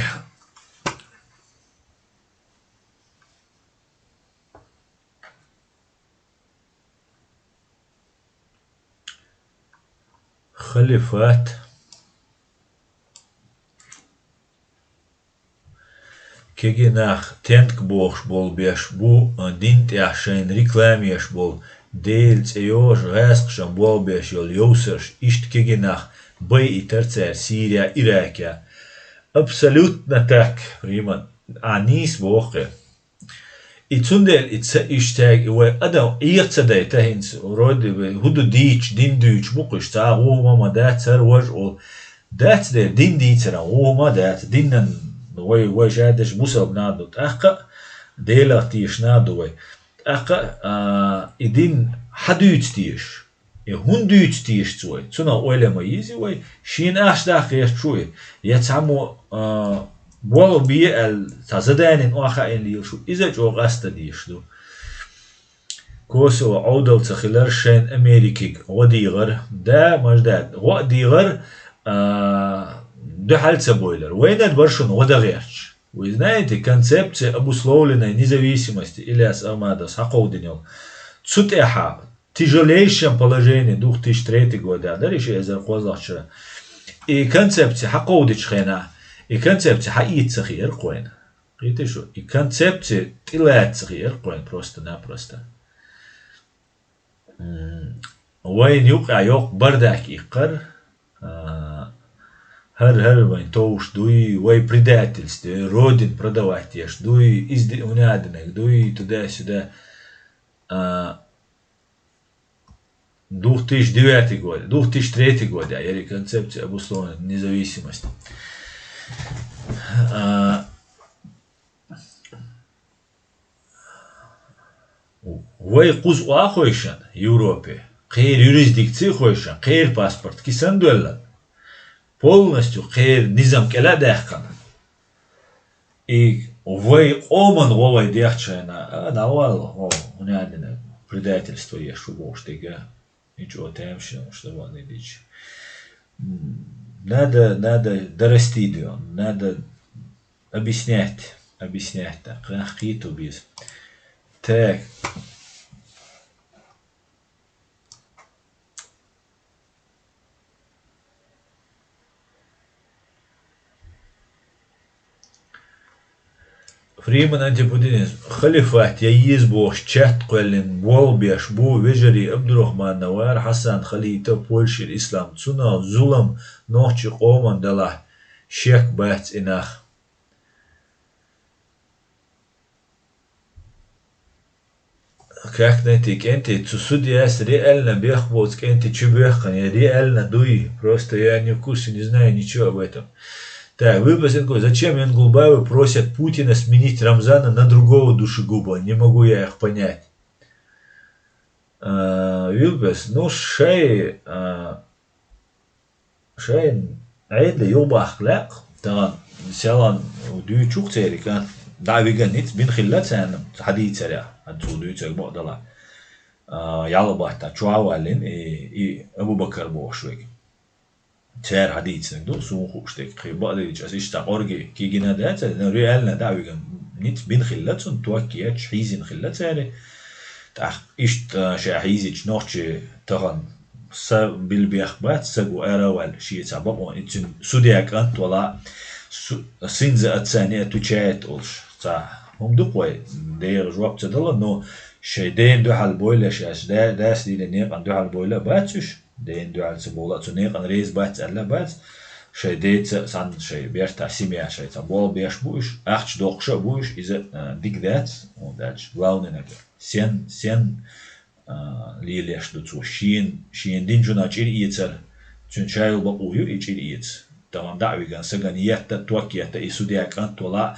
Халифат. Кегий нах тенк бохуш болу беш бу, а, дин тӀехь шайна реклама еш болу, Делан цӀе йожа гӀаьскхашан болх беш йолу йовсарш, иштта кегий нах байийтар цара Сирия, Иракя. Абсолютно так, Риман, а нийса боху хӀе. И цундела и ца иштта и вай адам Ӏеха ца дайта хӀинца, вроде бы, хӀу ду дийча, дин дуьйчу бу кхуьш, цхьа а гӀума ма дац, хӀара важа олу. Дац дера, дин дийцаран гӀума дац, динан вай, вай ша деш бусалба нах ду, тӀаккха а Делах тешаш нах ду вай. ТӀаккха а, а, и дин хьан дуьйцу теша? И хӀунда дуьйцу теша цо вай? Цунах ойла ма йийзи вай, шена ахча даккха гӀерташ ву и. Я цхьаммо, а, болх бе аьлла, цхьа заданин охьа а йина лелаш ву, иза чӀогӀа къаста дезаш ду. Косово Ӏовдал ца хилар шайна Америкига гӀо дийгӀар. Да, мажда, гӀо а дийгӀар, а, дуьхьал ца бойлар. Вайна бара шуна гӀо дан гӀерташ. Вы знаете, концепция обусловленной независимости Ильяс Ахмадовс хьакховдина йолу. Цу тӀехьа тяжелейшем положении две тысячи третий года дара, и ши эзар кхозлагӀчара. И концепция хьакховдичу хенахь, и концепция хьаийца ца хиира кхойна. Кхетий шу, и концепция тӀелаца ца хиира кхойна просто-напросто. М, вайна юкъахь йоккха бардак иккхар, а, хӀара-хӀара вайн товш дуй, вай предательстве, родин продавать еш дуй, изди-, унадинаг дуй, туда-сюда. А, две тысячи девятый год, две тысячи третий год, я, яри концепция обусловленной независимости. А, вай кхуза охьахойшан Европе, кхера юрисдикция хойшан, кхера паспорт кисан доьллан, полностью кхера низам кӀела а даьккхана. И вай къоман гӀо вай дехча хьайна, а, дӀавалла, хӀо, хӀунда аьлла, предательство еш ву бохуш дерг. Ничего, тамашийна уьш дан ван дича. М, надо, надо дорасти дон, надо объяснять, объяснять, да, кхин а кхету беза. Так. Фриман антипутинизм, халифат я еза бохуш чат кхоьллина болх беш бу вежарий Абдурахман Навар, Хьасан Халитов, Польшера Ислам. Цунах зулам нохчийн къоман далахь, шек бац и нах. Как найти кӀентий? Цу судьяс реально бехк боцу кӀентий чу боьхкина, я реально дуй? Просто я не в курсе, не знаю ничего об этом. Так, выпуск Ингу-, зачем Ингулбаевы просят Путина сменить Рамзана на другого душегуба? Не могу я их понять. А, Вилбес, ну, шай, а, Шайн Ӏедале юхабахка лаьа, тахана селхан дуьйцуш церан кӀант, ДӀа а виган ниц бина хилла царна, хьадийцарехь, хьан цо дуьйцург бакъдала. А, ялх баттахь чохь а валлина, и, и Абу-Бакар бохуш верг. Цара хьадийцинарг ду, суна хууш дерг. Кхин бакъдерг ас иштта къорги кегина дац, но реально дӀа а виган ниц бина хилла цунна, ток етташ, хьийзина хилла цара. ТӀаккха иштта ша хьийзича нохчий тахана са билбех бац, са гу ара а ваьлла, шеца бакъо, и цуьнан судья кӀант вала, су-, синза отца не отвечает олуш. Ца, хӀума ду-кх вай, дера жоп ца дала, но шайн дена дуьхьал бойла шаьш, да-, дас дийна некъан дуьхьал бойла а бац уьш, дена дуьхьал ца бовла, цу некъан реза бац аьлла а бац, шайн деца а, цхьана шайн бертахь, семья шайн цхьа болх беш бу уьш, ахча доккхуш а бу уьш, иза, а, дика дац, хӀунда аьлча главный нагахь. Сен, сен, а, лелеш ду цо. Шен, шен динчунах чӀир эцар, цуьнан ша йолу бакъо ю и чӀир эца. Тахана дӀа а виган, сагана етта, ток етта, и судья кӀант вала,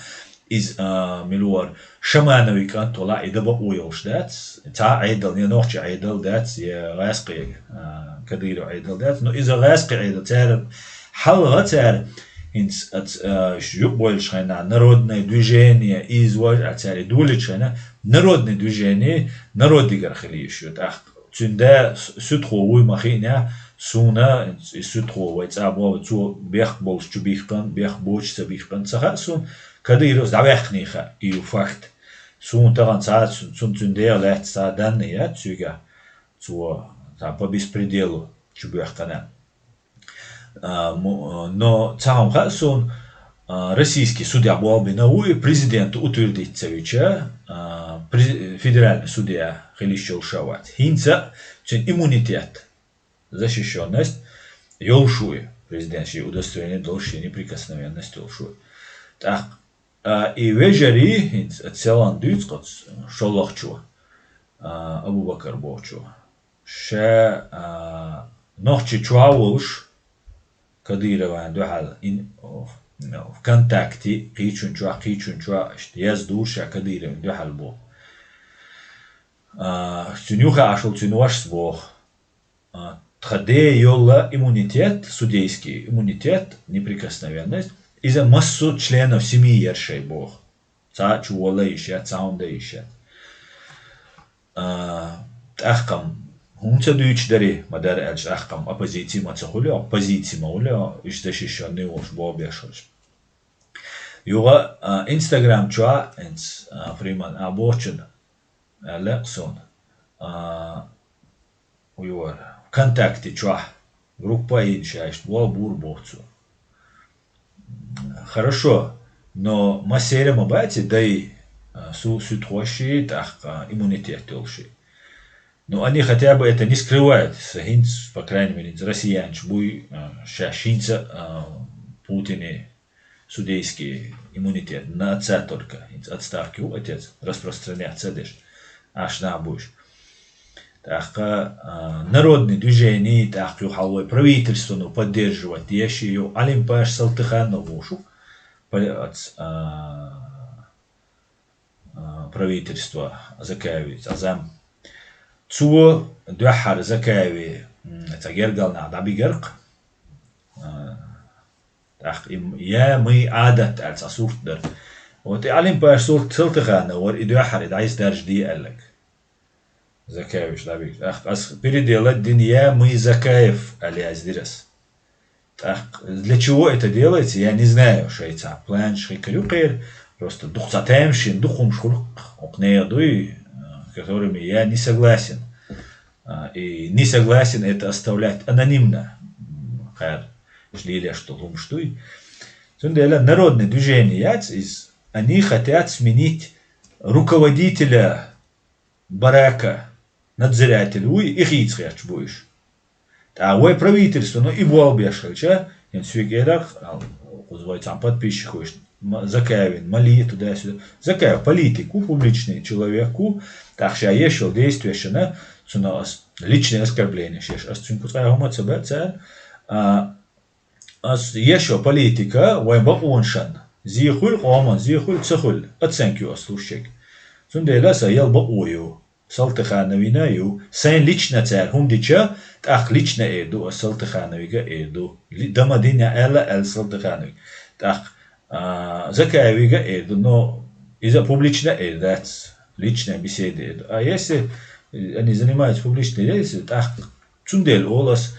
иза, а, мила вара, Шаманови кӀант вала, и дан бакъо йолуш дац. Цхьа а Ӏедал, я нохчи Ӏедал дац, я гӀаьскхи, а, Кадыров Ӏедал дац. Но иза гӀаьскхи Ӏедал, цара хьалха цара, хӀинца ац-, а, юкъа бойлуш хенахь, народное движение, иза важа а цара и долучу хенахь, народное движение, народигара хила йиш ю. ТӀаккха цуьнан да с-, суьдхо вуй ма хиънехь, суна и суьдхо вай цӀа боху, цо бехк болуш чу бихкан, бехк боцуш ца бихкан, ца хаьа суна, Кадыровс дӀаваьккхиний хаьа, и ю факт. Суна тахана цхьа а цу-, цунна цуьнан дегӀ лаьцна цхьа а данна яц цуьнгахь, цо цхьа по беспределу чу боьхкана. А, мо-, но цхьа хӀума хаьа суна, а, российский судья болх бина ву и президента утвердить ца вича, а, през-, федеральный судья хила йиш йолуш а вац. ХӀинца а цуьнан иммунитет, защищённость йолуш ву и, президент шен удостоверение долуш, шен неприкосновенность йолуш ву и. ТӀаккха, а, и вежарий, хӀинца а селхана дуьйцу кхуьнца, шолгӀачо, а, Абу-Бакар бохучо. Ша, а, нохчи чохь а волуш, Кадыровна дуьхьал ин-, о, ВКонтакте, кхечун чохь, кхечун чохь, иштта яздур ша Кадыровна дуьхьал боху. А, цуьнан юха а шул цуьнан вашас боху. А, тхан ден йолла иммунитет, судейский иммунитет, неприкосновенность, иза массо а членов семьи яра шайн боху. Цхьа а чу вола йиш яц, цхьа хӀума дан йиш яц. А, тӀаккха-м хӀума ца дуьйцуш дарий, ма дара аьлча, тӀаккха-м оппозиция ма ца хуьлу, позиция ма хуьлу, иштта защищённый волуш боху беш хилча. Юха, а, Instagram чохь, хӀинца, а, Фриман, а, бохучун, а, лекха суна, а, вуьйвара, ВКонтакте чохь группа а йина ша иштта боху, бур боху цо. Хорошо, но массеран а ма бац и дай, а, су-, суьдхоший, тӀаккха иммунитет йолуший. Ну, они хотя бы это не скрывают, сан хӀинца, по крайней мере, хӀинца россиянаш буй, а, шаьш хӀинца, а, Путине судейский иммунитет на отца только, хӀинца отставке ву отец, распространять ца деш, Ӏаш нах буйш. ТӀаккха, а, народный движение, тӀаккха юха хьал вай правительствоно поддерживать деш, ю Алим-Паш Салтыханов ву шу, пол-, ац-, а, а, правительство Закаевица, а, зам. Цо дуьххьара Закаеве, м, цхьа гергал нах дӀабигар-кх. А, тӀаккха и м-, я мый Ӏадат аьлла цхьа сурт дара. Вот и Алим-Паш Султ-, Салтыханов вара и дуьххьара и дӀайса даржа де аьлларг. Закаевич дӀабигар. ТӀаккха ас переделать дина я мый Закаев аьлла яздира ас. ТӀаккха для чего это делается, я не знаю, шайца планаш хикар ю кхера. Просто дукха цхьа тамашийна дукха хӀумаш хуьлу-кх, хӀокху нехан дуй, а, которыми я не согласен. А, и не согласен это оставлять анонимно. М, кхара уьш лелеш долу хӀумаш дуй. Цундела народное движение яц иза. Они хотят сменить руководителя барака, надзиратель вуй, и хийца хеташ бу уьш. ТӀаккха вай правительствоно и болх беш хилча, хӀинца соьга элира-кх, ал, кхуза вай цхьана подписчик вуьш, ма-, Закаевин, ма ле туда-сюда. Закаев политик ву, публичный человек ву, тӀаккха ша еш йолу действиешна, цунах ас личное оскорбление еш, ас цуьнга кху цкъа а хӀума ца бац, а, Ас еш йолу политика вайн бакъонашна зе хуьлу, къоман зе хуьлу, ца хуьлу, оценка ю ас луш ерг. Цундела сан ял бакъо ю, Салтыхановина а ю, сайн лично цара хӀума дича, тӀаккха лично эр ду, ас Салтыхановига а эр ду. Ли-, дан ма дина аьлла, аьлла Салтыхановига. ТӀаккха, а, Закаевига а эр ду, но Иза публично эр дац, личная беседа эр. А если они занимаются публичной деятельностью, тӀаккха цундела олу ас,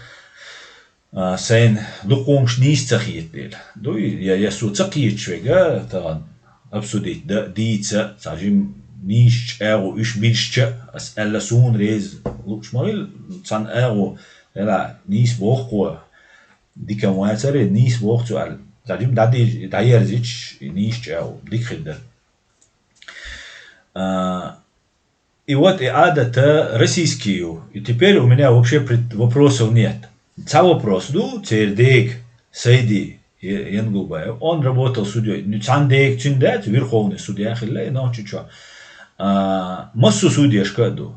а, сайн дукхумаш нийса ца хетадела. Дуй, я, я со ца кхеташ вега, тагӀан обсудить да, дийца, цхьа жим нийсача агӀо уьш биршча, ас аьлла суна реза лууш ма хила, цхьана агӀо, эла, нийса боху кхо, дика ма вацара, нийса боху цо аьлла. Цхьа жим дӀади-, дӀаерзича, нийсача агӀо, дика хир дара. А, И вот и Ӏадата российский ю. И теперь у меня вообще пред-, вопросов нет. Цхьа вопрос ду, церан дега, Сайди Е-, Янгулбаев. Он работал судьей. Ну, цхьана дега цуьнан дац, Верховный судья хилла, и нохчи чо. А, массо судьешка а ду.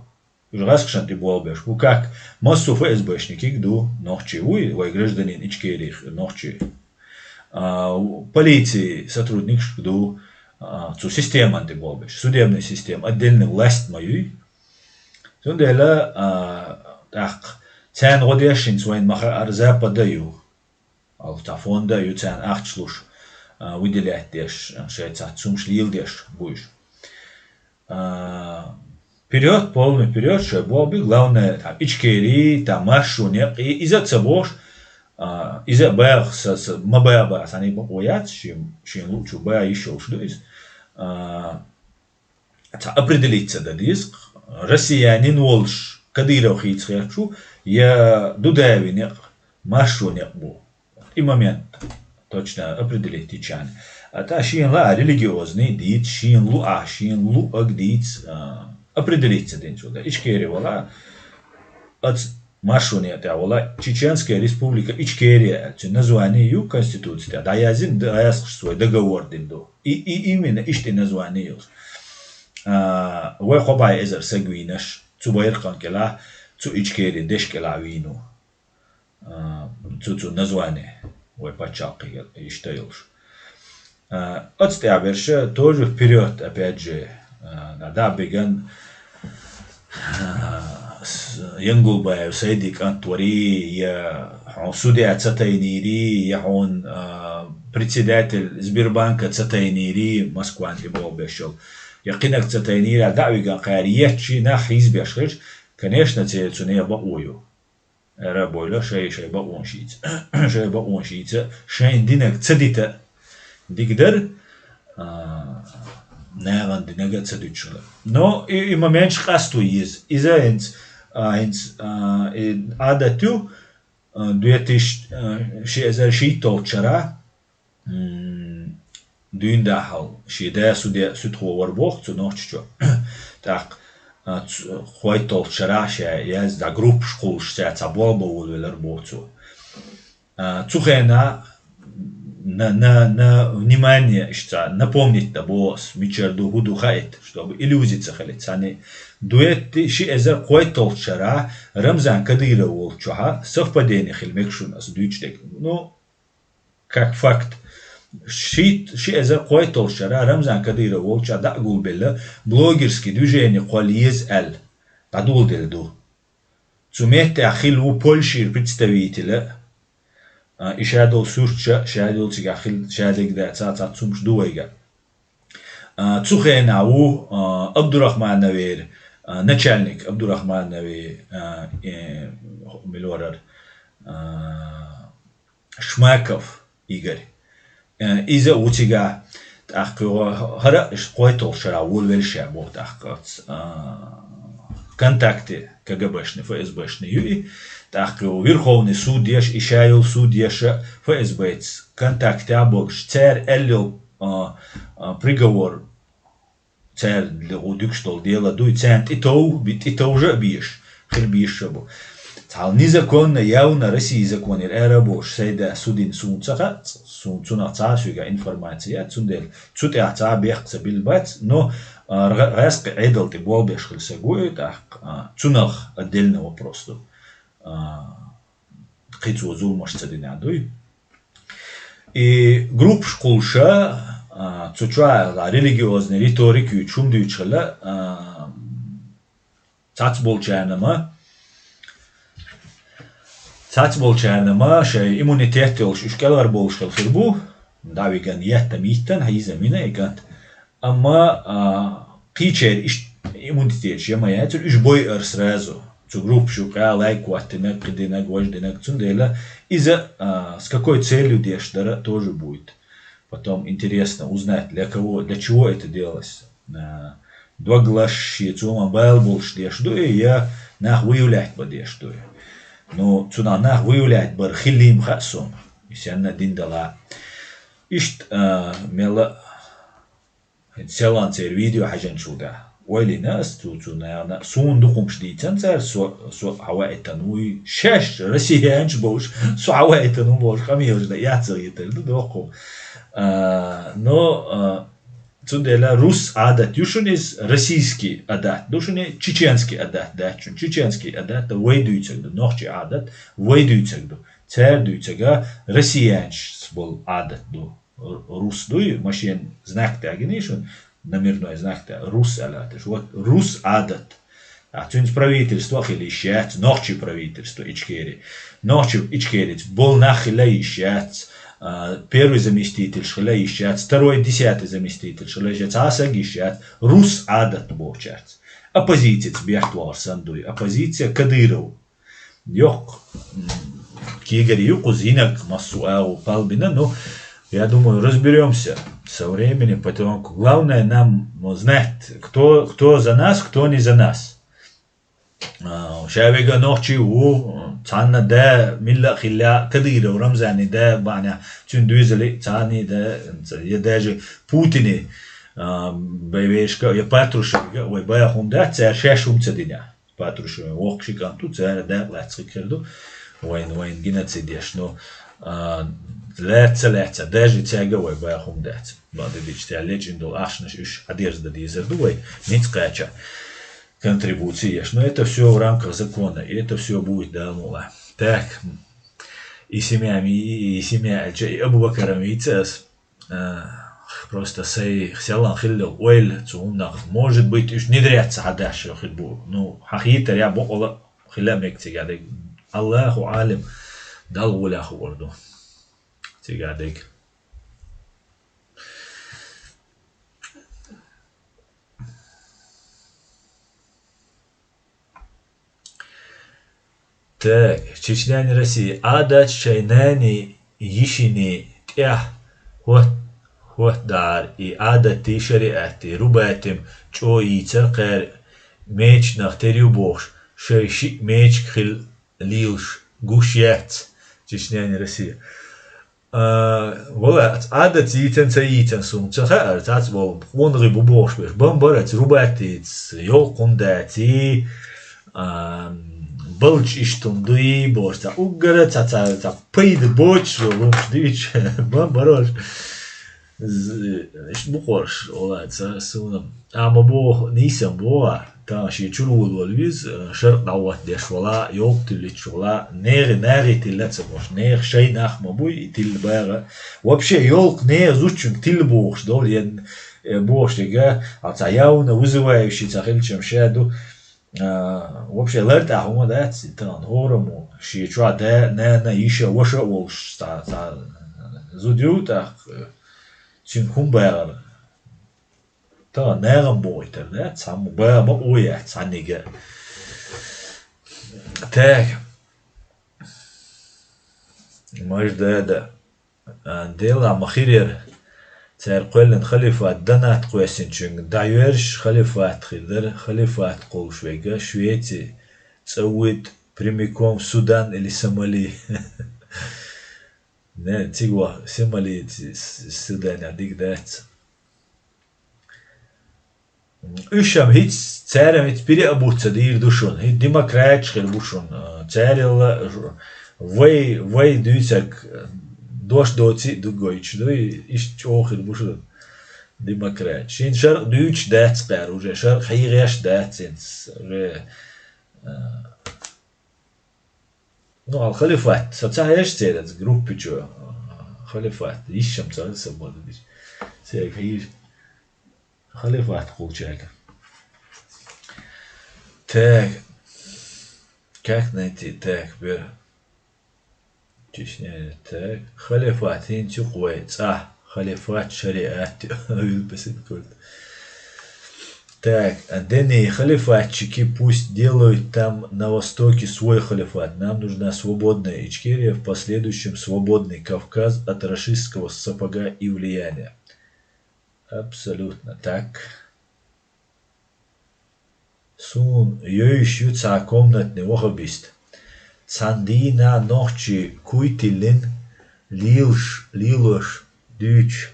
Уж гӀаскхашна тӀе болх беш бу. Как массо ФСБшникиг ду, нохчи вуй, вай гражданин Ичкерих, нохчи. А, полиций сотрудникаш ду, а, цу системан тӀе болх беш. Судебная система, отдельная власть ма юй. Цундела, а, тӀаккха царна гӀо деш хӀинца вайна ма хаара Запада ю. Алла цхьа фонда а ю царна ахча луш, а, выделять деш, а, шайн цхьацца хӀумаш леладеш бу уьш. А, вперёд, полный вперёд, шайн болх бе, главное, там, Ичкери, там, Маршо некъ, и иза а ца бохуш, а, иза а баха, са, са, ма баха, баха, цхьаьна бакъо яц, шен, шен луъучу баха йиш йолуш ду иза. А, цхьа определиться дан деза, россиянин волуш, Кадыров хийца херчу, я Дудаеви некъ, Маршо некъ бу. И момент точно определить йича. А та шена лаа религиозный дийца, шена луа, шена луъаг дийца, а, определиться динчул. Ичкери вала, ац Маршо некъа тӀехь вала, Чеченская республика Ичкерия аьлла, цуьнан название ю конституция тӀехь. ДӀаязйина, дӀаяскхаш свой договор дина ду. И, и именно иштта название йолуш. А, вай кхо бӀе эзар саг вийнаш, цу байракхан кӀелахь, цу Ичкери деш кӀелахь вийна ву. А, цу, цу название вай пачхьалкхе иштта йолуш. А, оцу тӀехь берша тоже вперёд, опять же, а, дӀа биган, а, с-, Янгулбаев Сайди кӀант вари, я хьуна судья ца тайнийри, я хьуна, а, председатель Сбербанка ца тайнийри, Москван тӀе болх беш йолу, я кхинаг ца тайнийра, дӀа а виган кхаьра, етташ нах хьийзабеш хилча, конечно, церан цу нехан бакъо ю. Ара а бовла, шай, шай бакъонаш йийца. Шай бакъонаш йийца, шайн динаг ца дита дика дара, а, нагӀан динага ца дуьтуш хила. Но и, и моменташ къасто еза. Иза хӀинца, а, хӀинца, а, и Ӏадат ю, а, две тысячи, а, ши эзар шийттолчара, м, дуьйна дахьал шен да суде-, суьдхо вара боху цу нохчичо. ТӀаккха, а, цу-, хойттолчу шарахь ша язда группаш кхуллуш, ша цхьа болх бан волавелар боху цо. А, цу хенахь на, на, на внимание, иштта напомнить дан боху ас, мичара ду, хӀун ду хаийта, чтобы иллюзи ца хилийта. Цхьаьна дуьтти ши эзар кхойттолчу шарахь Рамзан Кадыров волчохьа совпадение хила мега шуна ас дуьйцуш дерг. Ну, как факт. Ши, ши эзар кхойттолчу шарахь Рамзан Кадыров волчохь дӀа а гулбелла, блогерский движение кхолла еза аьлла, дӀадоладелла ду. Цу меттехь хилла ву Польшера представитель а, и шадолу суьрташ а, шадолу цигахь хилла, шадерг а дацахь, цхьацца хӀумаш ду вайга. А, цу хенахь ву, а, Абдурахмановера, а, начальник Абдурахмановера, а, э, милорар, а, Шмаков Игорь. Э, иза а ву цигахь, тӀаккха йо-, хӀара а иштта кхойтталгӀа шарахь волавелла ша боху тӀаккха оцу, а, контакте КГБшный, ФСБшный ю и, тӀаккха йо Верховный суд еш, и ша йолу суд еш а, ФСБца контакте а богуш, цара аьлла йолу, а, а, приговор, цара дуьгуш долу дела дуй, царна тӀетов-, би-, тӀетовжа а безаш, хила безаш а бу. Цхьа незаконно, явно России законера ара а бохуш, сайда судина суна ца хаьа, суна цунах цхьа а соьга информация яц, цундела цу тӀехь цхьа а бехк ца билла бац, но, а, гӀа-, гӀаьскхи Ӏедал тӀе болх беш хила са гуй, тӀаккха, а, цунах отдельный вопрос ду. А, кхин цо зуламаш ца дина дуй. И группаш кхуллуша, а, цу чохь религиозный риторика юьйцуш, хӀума дуьйцуш хилла, а, цхьацца болчарна ма, цхьацца болчарна ма шайн иммунитет йолуш, уьш кӀелхьара болуш хила хир бу, дӀавиган еттан йиттан, хьийзам йина и кӀант. Амма, а, кхычар иштта иммунитеташ я ма яцар, уж бойъяр сразу. Цу группа чу къа лайк хӀоттинарг, кхы динарг, вож динарг, цундела иза, а, с какой целью деш дара тоже будет. Потом интересно узнать, для кого, для чего это делалось. А, дог лаш, ший цума бал болш деш ду, и я нах выявлять ба деш ду. Ну, цу нах выявлять бар хилим ха сум. Исенна дин дала. Ишт, а, мела Селан цер видео хьажанчул тӀехь. Ойла йина ас цу, цу наьна. Суна дукхумш дийцан цар, со, со хьаваийтан вуй. Шаьш, россиянча болуш, со хьаваийтан ву болуш, къамелаш да, яцагӀ йитар ду, доккху. А, но, а, цундела рус Ӏадат ю шуна иза, российский Ӏадат ду шуна, чеченский Ӏадат дац шуна. Чеченский Ӏадат да вай дуьйцаг ду, нохчий Ӏадат вай дуьйцаг ду. Цар дуьйцага россиянча болу Ӏадат ду. Р-, рус дуй, машен знак тагиний шун, номерной знак та, рус алаташ. Вот рус Ӏадат. А цуьнца правительство хила йиш яц, нохчий правительство Ичкери. Нохчий Ичкерица бол нах хила йиш яц, а, первый заместительш хила йиш яц, второй, десятый заместительш хила йиш яц, цхьа саг йиш яц, рус Ӏадат бохучарца. Оппозицица бехк вахар сан дуй. Оппозиция Кадыров. Йоккха, м, кегара ю кхуза йинаг массо а агӀо палбина. Ну, я думаю, разберёмся со временем, потихоньку. Главное нам, ну, знать, кто, кто за нас, кто не за нас. А, ша вега нохчий ву, цхьанна да, милла а хилла, Кадыров Рамзани да, баьхна, цуьнан доьзали цхьанний да, я даже Путини, а, бай вешка, я Патрушевга, вай баьха хӀума дац, цара шаьш хӀума ца дина. Патрушеван воккха ши кӀант ву, цара дакъа лаьцна хир ду, вайн, вайн геноцид еш. Ну, а, лаьцна, лаьцна, даже цаьрга вай баьха хӀума дац. Бакъдерг дийцича, цара лечкъина долу ахчанаш уьш Ӏадерза дан дезар ду вай, ницкъ кхача, контрибуции еш. Но это всё в рамках закона, и это всё будет, Дала мукъ лахь. Так, и семья, и, и семья, и Абу-Бакаран вийца ас. Э, просто сай селан хиллал ойла цу хӀуманах. Может быть, уьш внедряться хьан даш хир бу. Ну, хьан хийтар я бокъала хила мега цига дерг. Аллаху Ӏалим, Далла гӀолехь хуур ду. Цига дерг. Так, Чечня не Россия. Ӏадат шайн нанний, йишинний тӀехь хӀот-, хӀоттадахьара и Ӏадатий, шариӀатий, рубатим чӀогӀа йийцар кхара, меченах тера ю бохуш, шайн шиъ мечиг хила лелаш гуш яц Чечня не Россия. А, вала, Ӏадатца йийцан, ца йийцан суна ца хаьара, цац боху, къонахий бу бохуш берш. Бан бара ца рубатица, йолу хӀума даций, а, балча иштта хӀума дуй бохуш, цхьа уггара, цхьа, цхьа, цхьа пайда боцуш йолу хӀумаш дуьйцуш, бан барош. З-, иштта бу кхорш, вала, ца суна. Амма боху, нийсам боху, тахана шен чуьра волавала веза, э, шаркъ дӀахӀоттадеш вала, йолкх тиллича вала, нехан нахе тилла ца бохуш, нехан шайн нах ма буй, и тилла баха. Вообще, йолкх нехан зудчуьнга тилла бохуш долу, я, э, бохуш дерг, а, цхьа явно вызывающий цхьа хилчам ша ду. А, вообще, лартӀахь хӀума дац, и тахана хӀораммо, шен чохь да, нана, йиша, ваша а волуш, цхьа, цхьа зуда ю тӀаккха, э, цуьнга хӀума бахар. Тахана нахана бохуьйтур дац, цхьамма бан ма къо яц цхьаннега. Так. Мажда да. А, дела ма хир яра. Цара кхоьллина халифат донат кхоьссинчуьнга дӀайоьрзуш халифат хир дара. Халифат кхуллуш верг Швеци цӀа вуьту прямиком в Судан или Сомали. Не, цига ваха Сомали, С-, Судан а дика дац. Уьш-м хӀинца, цара-м хӀинца пире а бутт ца дийр ду шуна. ХӀинца демократаш хир бу шуна. Царал вай, вай дуьйцург дош доций а ду гойтуш дуй, иштта чӀогӀа хир бу шуна демократаш. Шина шаркъ дуьйцуш дац кхара уже, шаркъ хьийгӀеш дац хӀинца уже, а, Ну, ал халифат, со ца хьежа церан группа чу, халифат, йиш-м ца хилла сан боху диш. Церан хьийжа халифат кхуллучаьрга. Так, как найти, так, бер. Чечня, так. Халифат, хӀинца юкъа вай, цӀахь. Халифат, шариат, вилпасин культ. Так, а дени халифатчики пусть делают там на Востоке свой халифат. Нам нужна свободная Ичкерия, в последующем свободный Кавказ от рашистского сапога и влияния. Абсолютно так. Суна йовзаш ю цхьа комнатни вахабист. Цхьан дийнахьа нохчий куйтиллина лелаш, лелош дуьйцу.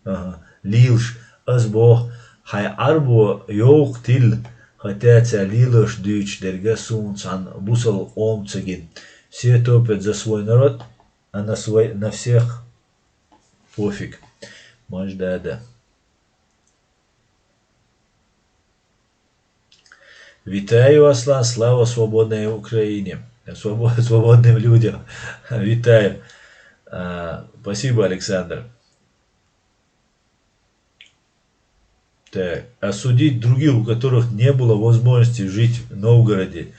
Аха, лелаш. Ас боху, хьайн Ӏарбо йовха тилла, хӀаьта цара лелош дуьйцуш дерг а суна цхьана бусалба къомаца гина. Все топят за свой народ, а на свой, на всех пофиг. Маждада. Вітаю, Аслан, слава свободной Украине. Свобо-, свободным людям. Вітаю. А, спасибо, Александр. Так. Осудить других, у которых не было возможности жить в Новгороде,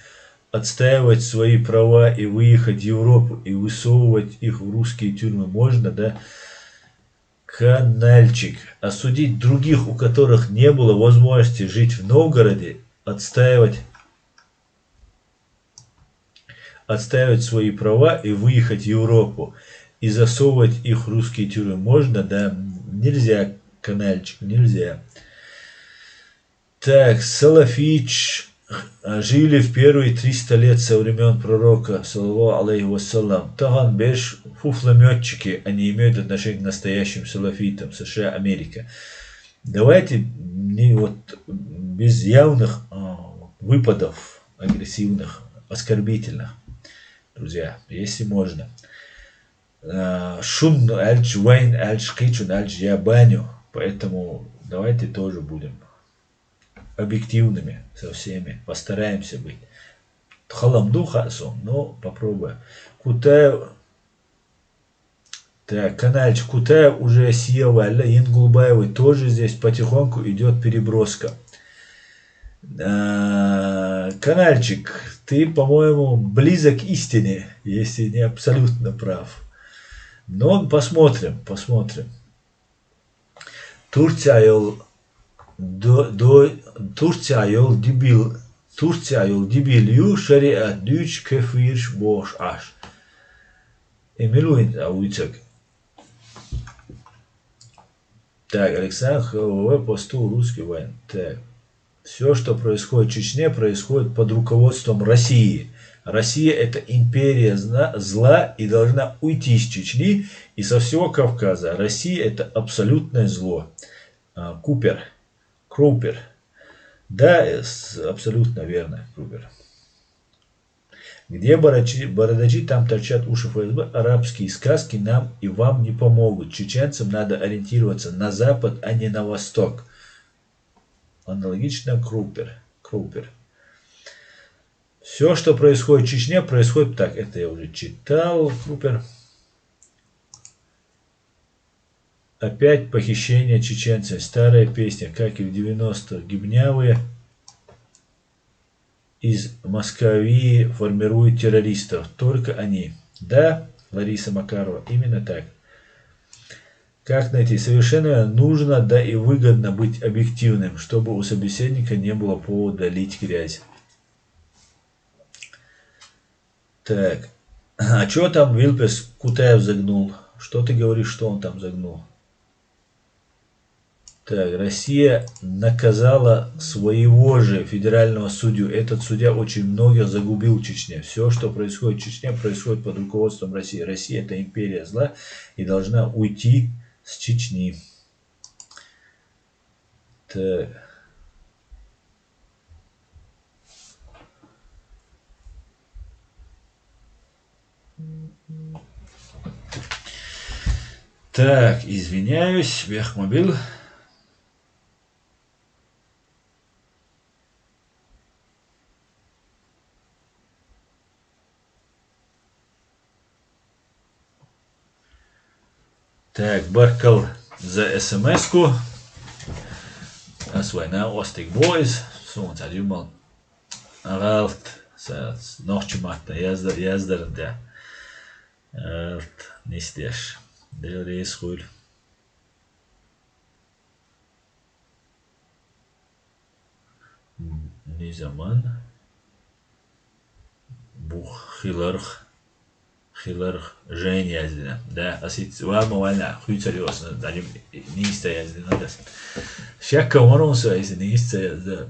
отстаивать свои права и выехать в Европу, и высовывать их в русские тюрьмы можно, да? Канальчик. Осудить других, у которых не было возможности жить в Новгороде, отстаивать, отстаивать свои права и выехать в Европу, и засовывать их в русские тюрьмы. Можно, да? Нельзя, Канальчик, нельзя. Так, салафич, а, жили в первые триста лет со времён пророка, саллаллаху алейхи вассалам. Тахана берш фуфломётчики, они имеют отношение к настоящим салафитам, США, Америка. Давайте не вот без явных, а, выпадов агрессивных, оскорбительных, друзья, если можно. А, шун аьлча, вайн аьлча, кхечун аьлча, я баню. Поэтому давайте тоже будем объективными со всеми. Постараемся быть. Хала ма ду, хаьа суна, но попробуем. Кутаев, так, Канальчик, Кутаев уже сел, валла, Янгулбаевы тоже здесь, потихоньку идёт переброска. А, Канальчик, ты, по-моему, близок к истине, если не абсолютно прав. Но посмотрим, посмотрим. Турция йол до, до, Турция йол дибил, Турция йол дибил ю шариат дуьйцуш кефирш бохуш Ӏаш. Эмил вайн а вуьйцаг. Так, Александр Х В В, посту русский вайн. Так. Все, что происходит в Чечне, происходит под руководством России. Россия — это империя зна-, зла и должна уйти из Чечни и со всего Кавказа. Россия — это абсолютное зло. А, Купер. Крупер. Да, э, с-, абсолютно верно, Крупер. Где бородачи, бородачи, там торчат уши Ф С Б. Арабские сказки нам и вам не помогут. Чеченцам надо ориентироваться на запад, а не на восток. Аналогично Крупер. Крупер. Все, что происходит в Чечне, происходит так. Это я уже читал, Крупер. Опять похищение чеченцев. Старая песня, как и в девяностых. Гибнявые из Московии формируют террористов. Только они. Да, Лариса Макарова, именно так. Как найти? Совершенно нужно, да и выгодно быть объективным, чтобы у собеседника не было повода лить грязь. Так. А чё там Вилпес Кутаев загнул? Что ты говоришь, что он там загнул? Так, Россия наказала своего же федерального судью. Этот судья очень многих загубил в Чечне. Все, что происходит в Чечне, происходит под руководством России. Россия — это империя зла и должна уйти с Чечни. Так. Так, извиняюсь, бехк ма бил. Так, баркал за С М С-ку. Ас вайна остиг бо иза, суна цхьа жимма гӀалат, са нохча матта язда-, яздарна тӀехь. ГӀалат нисдеш. Дела реза хуьлда. Иза ман. Бух хиларх. Хиларх Жень яздина. Да, ас итт вама вана, хуьйцар йоцна, далим нийсца яздина дас. Шакка ворон со, если нийсца язда.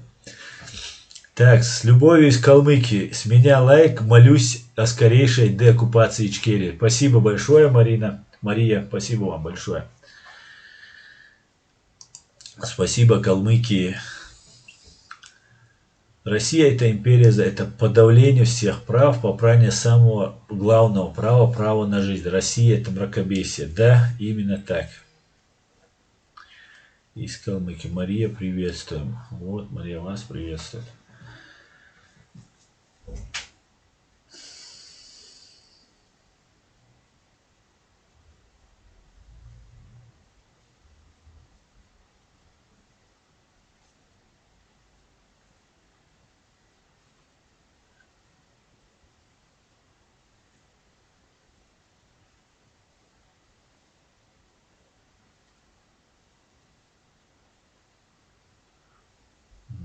Так, с любовью из Калмыкии. С меня лайк, молюсь о скорейшей деоккупации Ичкерии. Спасибо большое, Марина. Мария, спасибо вам большое. Спасибо, Калмыкии. Россия — это империя, за это подавление всех прав, попрание самого главного права, права на жизнь. Россия — это мракобесие. Да, именно так. Из Калмыкии. Мария, приветствуем. Вот, Мария вас приветствует.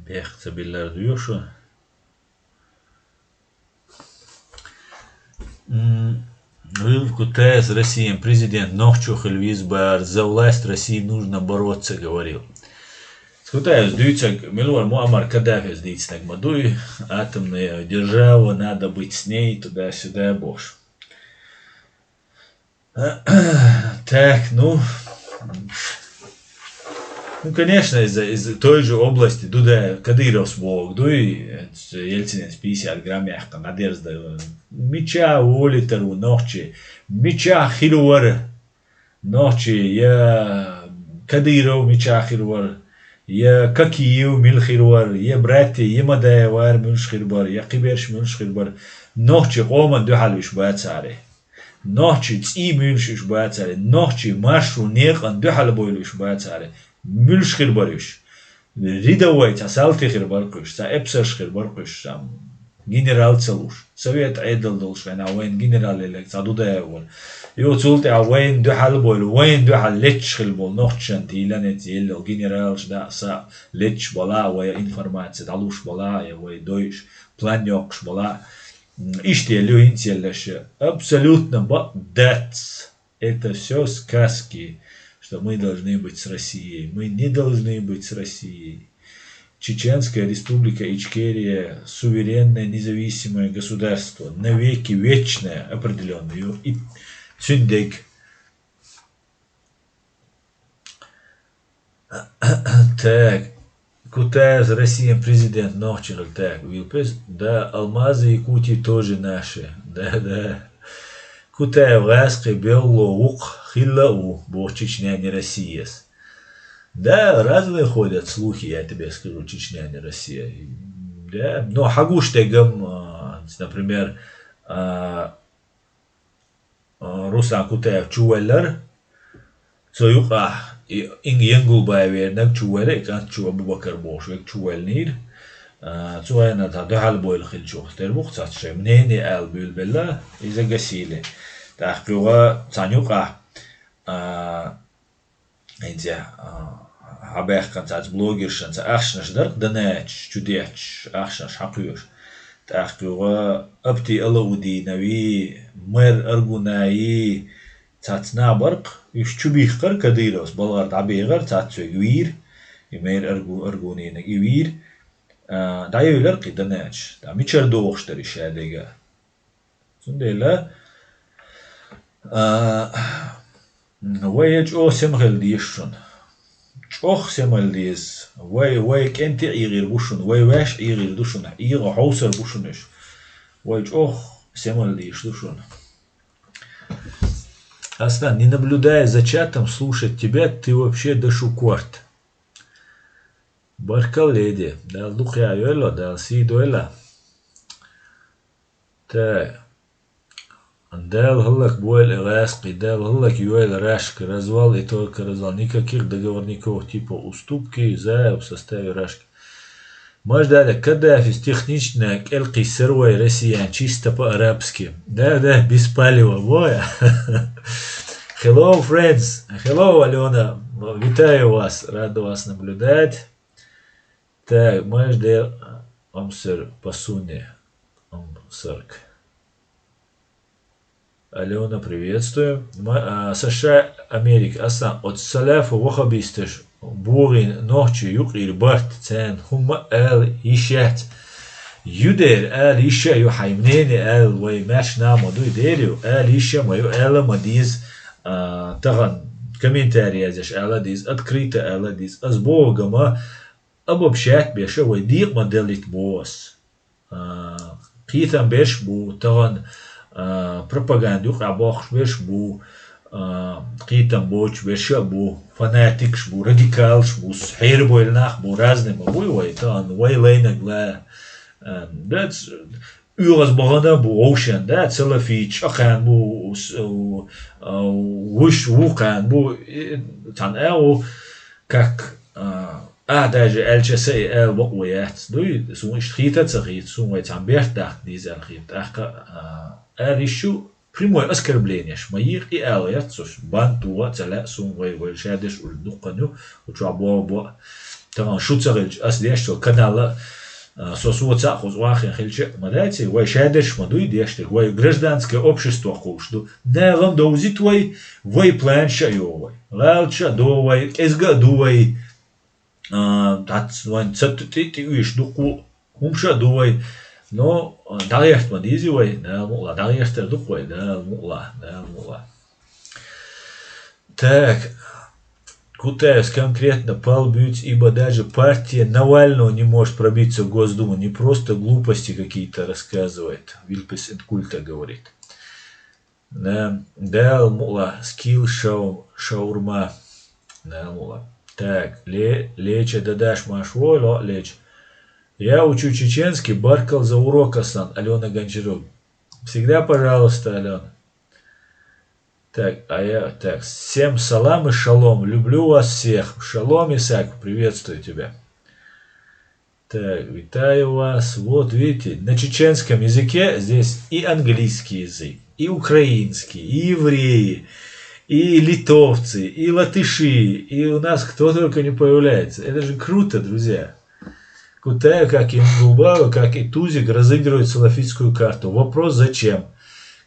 Бехк ца биллар дуй шу? М, Кутаев с Россией президент нохчо хил виз бар, за власть России нужно бороться, говорил. Кутаев дуьйцаг, милвар Муаммар Каддафис дийцнаг ма дуй, атомная держава, надо быть с ней, туда-сюда, бохш. Так, ну. Ну, конечно, из, из той же области, Дуда, Кадыровс бог, дуй, Ельцинес пятьдесят грамм яхка, надежда. Мича волитару нохчи, мича хилвар нохчи, я Кадыров мича хилвар, я Какиев мил хилвар, я братья Емадаевар муьлш хилбар, я кхиберш муьлш хилбар, нохчи къоман дуьхьал уьш бацаре. Нохчи цӀий муьлш уьш бацаре, нохчи маршу некъан дуьхьал бойла уьш бацаре, муьлш хир бар уьш. Рядовой цхьа салти хир бар кхуьш, цхьа эпсарш хир бар кхуьш, цхьа генерал ца луш. Совет Ӏедал долуш вайна вайн генерал еллаг цхьа Дудаев вара. Юха цул тӀаьхьа вайна дуьхьал бойла, вайна дуьхьал летчаш хила болу нохчашан тӀе йиллина эца еллал генералаш да, са летчаш бала а вай информация, дӀалуш бала а, я вай дойуш, план йоккхуш бала а. М, иштта елла ю хӀинца еллаш, абсолютно бакъ дац. Это всё сказки, что мы должны быть с Россией. Мы не должны быть с Россией. Чеченская Республика Ичкерия — суверенное независимое государство, навеки вечное, определённое. И цундек. Так. Кутаев с Россией президент нохчий хила. Так, вилпес. Да, алмазы Якутии тоже наши. Да, да. Кутаев гӀаьскхи белло вукх хилла а ву, боху Чечня не Россияс. Да, разные ходят слухи, я тебе скажу, Чечня не Россия. Да, но хьагуш дегам, а, например, а, а, Руслан Кутаев чувеллар. Цо юкъахь и, и Янгулбаев вернаг чувелла, и кӀант чу Абубакар бохуш верг чувелланийра. А, цу хенахь цхьа дуьхьал бойла хилчух тера бу-кх цац шайн мнение ала буьйлабелла, иза гасийли. ТӀаккха юха цхьана юкъахь, а, хӀинца, а, хьабаьхкина цхьаца блогершан цхьа ахчанаш дара-кх даначаш, чу детташ ахчанаш хьакхоьруш. ТӀаккха юха Апти Алаудинови, мэр Аргунаи, цхьацца нах бара-кх, уьш чу бихкара Кадыровс, балхара дӀабехара, цхьацца верг вийра, и мэр Аргу-, Аргунинаг и вийра, а, дӀайовлар-кх и даначаш. ТӀаккха мичара дохуш дара и шадерг? Цундела, а, вай я чӀогӀа сема хила деза шуна. ЧӀогӀа сема хила деза. Вай, вай кӀентий ӀийгӀийр бу шуна, вай ваьш ӀийгӀийр ду шуна, ӀийгӀа хьовсар бу шуна уьш. Вай чӀогӀа сема хила дезаш ду шуна. Аслан, не наблюдая за чатом, слушать тебя, ты вообще дошукорт. Баркалла, леди. Дала дукха йойла, Дала сий дойла. Так. Дала хӀаллак бойла и гӀаьскхий, Дала хӀаллак йойла рашка, развал и только развал. Никаких договорников типа уступки, зая в составе рашки. Маждале Каддафис технично кӀел кхиссар вай Россиян чисто по-арабски. Да, да, без палева, боя. Hello, friends. Hello, Алена. Витаю вас. Рад вас наблюдать. Так, маждал Амсер пасуне, амсарк. Алена, приветствую. Ма-, а, США Америка. Асан, от салафа вахабисташ бугин нохчи юкъир барт цен хума ал ишет. Юдер ал иша ю хай мнение ал вай мач нама дуй дерю. Ал иша ма ю ала ма диз, а, таган комментарий язаш ала диз, открыто ала диз. Аз богама обобщать беша вай дикъ ма делит бос. А, кхетам берш бу, таган, а, пропаганда юкъа бохш берш бу, а, кхетам боч берш бу, фанатикш бу, радикалш бу, хер бойл нах бу, разный ма бу вай, таган вай лайнаг ла, а, дац, уйгъаз багана бу, оушен, да, салафич, акъан бу, с-, а, а, вуш вукъан бу, э, тан ау, как, а, а, даже эльчаса и эл бокъ ваяц. Дуй, сун ишт хита ца хит, сун вай цам бертах дизел хит. Ахка, а, эл ишу прямое оскорбление. Ш ма их и эл яц, сус бан туа цаля сун вай вай шадеш уль духаню, учу або або. Таган шу ца хилч, ас деш то канала, а, сос уа ца хуз уахин хилча, ма дайци, вай шадеш ма дуй деш, вай гражданское общество куш ду. Не лам доузит вай, вай план ша ё вай. Лалча ду вай, эзга ду вай. А, дац вань цат ти ти уиш дуку хумша ду вай. Но, а, дагъерт ма дизи вай, да мула, дагъертер дук вай, да мула, да мула. Так. Кутаев конкретно пал бюц, ибо даже партия Навального не может пробиться в Госдуму, не просто глупости какие-то рассказывает, Вильпес Инкульта говорит. Да, да, мула, скилл шау-, шаурма. Да, мула. Так, ле-, леча дадаш маш воло, леч. Я учу чеченский, баркал за урок, Аслан, Алена Гончарук. Всегда пожалуйста, Алена. Так, а я, так, всем салам и шалом. Люблю вас всех. Шалом, Исаак, приветствую тебя. Так, витаю вас. Вот видите, на чеченском языке здесь и английский язык, и украинский, и евреи, и литовцы, и латыши, и у нас кто только не появляется. Это же круто, друзья. Кутаев, как и Мгулбаева, как и Тузик, разыгрывает салафитскую карту. Вопрос зачем?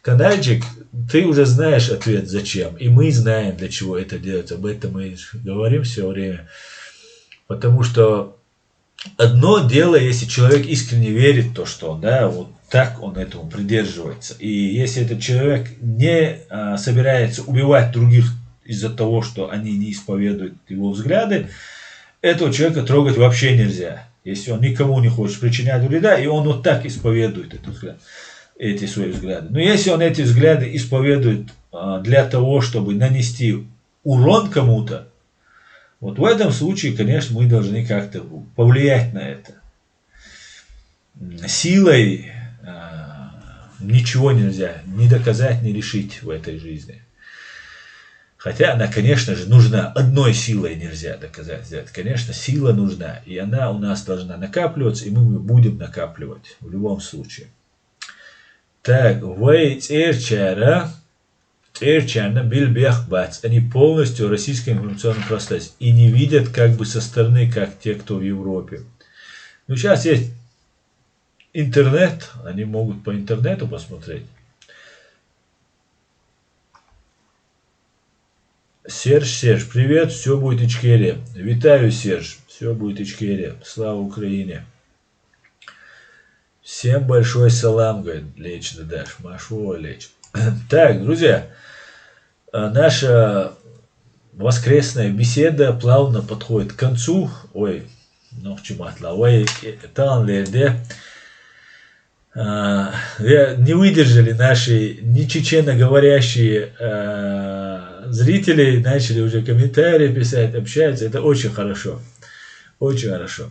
Канальчик, ты уже знаешь ответ зачем. И мы знаем, для чего это делается. Об этом мы говорим все время. Потому что одно дело, если человек искренне верит в то, что он, да, вот так он этому придерживается. И если этот человек не, а, собирается убивать других из-за того, что они не исповедуют его взгляды, этого человека трогать вообще нельзя. Если он никому не хочет причинять вреда, и он вот так исповедует этот взгляд, эти свои взгляды. Но если он эти взгляды исповедует, а, для того, чтобы нанести урон кому-то, вот в этом случае, конечно, мы должны как-то повлиять на это. М, силой, а, ничего нельзя ни доказать, ни решить в этой жизни. Хотя она, конечно же, нужна. Одной силой нельзя доказать, сделать. Конечно, сила нужна, и она у нас должна накапливаться, и мы её будем накапливать в любом случае. Так, вай церчара, церчарна бил бех бац. Они полностью российским информационным пространством и не видят как бы со стороны, как те, кто в Европе. Ну, сейчас есть интернет, они могут по интернету посмотреть. Серж, Серж, привет, все будет Ичкерия. Витаю, Серж, все будет Ичкерия. Слава Украине. Всем большой салам, говорит, леч да даш. Машу леч. Так, друзья, а, наша воскресная беседа плавно подходит к концу. Ой, ну, чуматла. Ой, э, талан лерде. А, я, не выдержали наши не чеченоговорящие, а, зрители, начали уже комментарии писать, общаются. Это очень хорошо. Очень хорошо.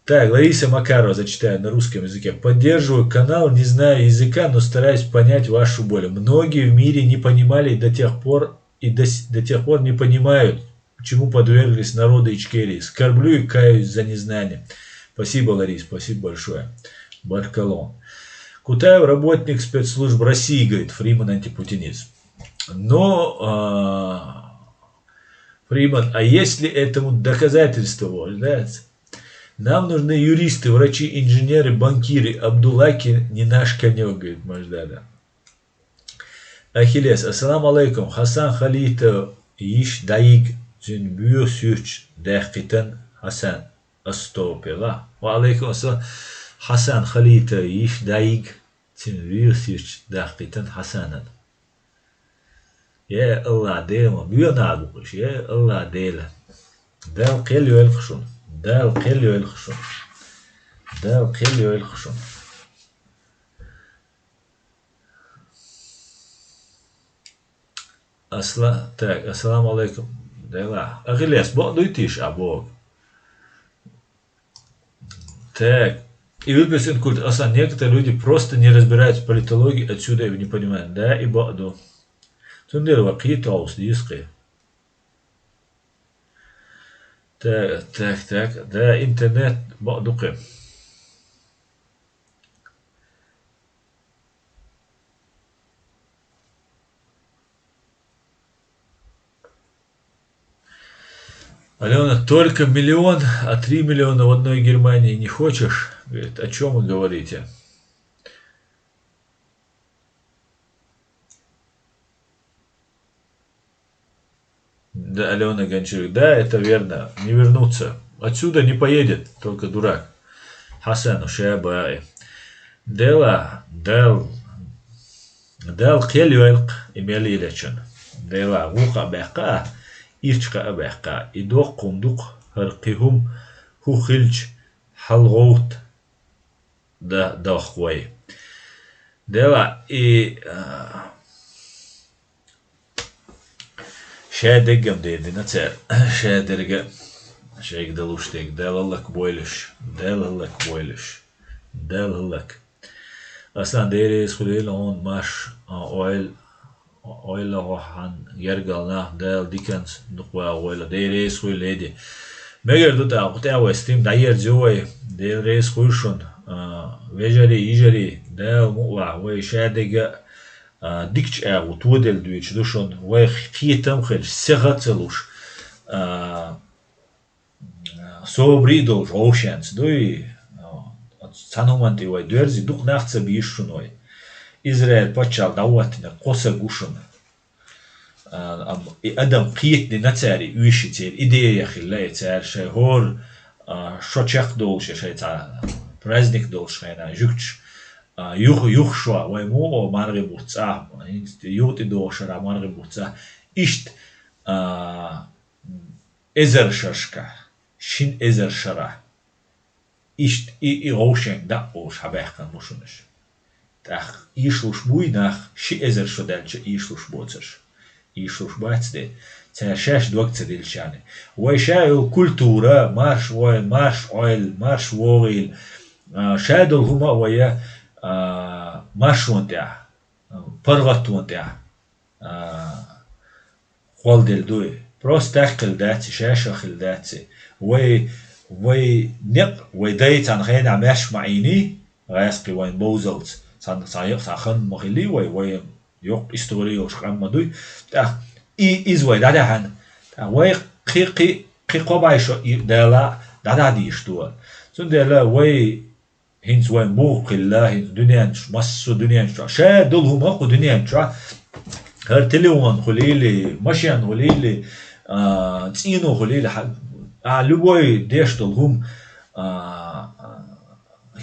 Так, Лариса Макарова, зачитаю на русском языке. Поддерживаю канал, не знаю языка, но стараюсь понять вашу боль. Многие в мире не понимали до тех пор и до, с- до тех пор не понимают, чему подверглись народы Ичкерии. Скорблю и каюсь за незнание. Спасибо, Ларис, спасибо большое. Баркалон. Кутаев работник спецслужб России, говорит, Фриман антипутинец. Но, а, Фриман, а есть ли этому доказательство, да? Нам нужны юристы, врачи, инженеры, банкиры. Абдуллаки не наш конёк, говорит Маждада. Ахиллес, ассаламу алейкум. Хасан Халита йиш дайиг, цин бюсюч дайхитан Хасан. Астопила. Ва алейкум ассалам. Хасан Халита йиш дайиг, цин бюсюч дайхитан Хасанан. Я Аллах, Дела, буьйна букъуш, я Аллах, Дела. Дала кхел йойлхушун. Дала кхел йойлхушун. Дала кхел йойлхушун. Асла-, так, ассаламу алейкум. Дела. Ахиллес, бо дуйтиш, а бо. Так. И выписать культ. Асан, некоторые люди просто не разбираются в политологии, отсюда и не понимают. Да, и бо ду. Цундела ва кхи тоус диски. Так, так, так. Да, интернет бо дукъе. Алена, только миллион, а три миллиона в одной Германии не хочешь? Говорит, о чем вы говорите? Да, Алена Гончарук, да, это верно. Не вернуться. Отсюда не поедет, только дурак. Хасан Ушабаи. Дела, Дел, Дел кхел йойлк имели лечен. Дела, гуха бехка, ирчка бехка. И дох кундук, хар кихум, ху хилч, халгоут, да, дох вай. Дела, и, а, Шаьдеггам дедина цер. Шаьдерга. Шайг далуш дег. Дела лак бойлуш. Дела лак бойлуш. Дела лак. Аслан дерез хулел он маш, а, ойл, ойла гохан гергал нах, Дела диканс, нуква ойла дерез хуледи. Мегер ду та, хутя вай стим, да ер зю вай, дерез хуйшун, а, вежари, ижари, Дела мула, вай шаьдега, а, дикч агу, тодел дуьйч душун, вай хетам хелш, сеха целуш, а, собри долш, оушенц дуй, а, цануманти вай дверзи, дук нахца бишшун вай. Израиль пачал даватина, коса гушун. А, ам, и адам кхетни нацари уьши цер, идея хилла и цар шай хор, а, шо чек долш, шай ца праздник долш хайна, жугч, а, юх, юх шо, вай му, о, марги буца, юти дошара марги буца, ишт, а, эзер шашка, шин эзер шара. Ишт и, и гъовшен дакъ болуш хьабаьхкан бу шунаш. ТӀаккха ийшлуш буй нах, ши эзар шо даьлча ийшлуш боцарш. Ийшлуш бац де, цара шаьш дог ца дилчани. Вай ша йолу культура, марш вай, марш Ӏойла, марш вогӀийла. А, ша долу хӀума а вай, а, маршон тӀехь, а, паргӀаттон тӀехь. А, кхолладелла дуй. Просто так хила дац, шаьш а хила дац. Вай, вай некъ, вай дай цхьана хенахь маьрша ма Ӏийний, гӀаьскхи вайн бовзалц. Цхьана, цхьана, цхьана хан ма хилий вай, вай йоккха истори йолуш къам ма дуй. ТӀаккха и, иза вай дӀадаьхьана. ТӀаккха вай кхи, кхи, кхи кхо бӀе шо и Дала дӀадахьа дийш ду. Цундела вай ХӀинца вайн бух хилла, хӀинца дуьнен чу, массо а дуьнен чохь, ша долу хӀума кху дуьнен чохь, хӀара телефон хуьлийла, машен хуьлийла, а, цӀийно хуьлийла, хьа-, а, любой деш долу хӀума, а,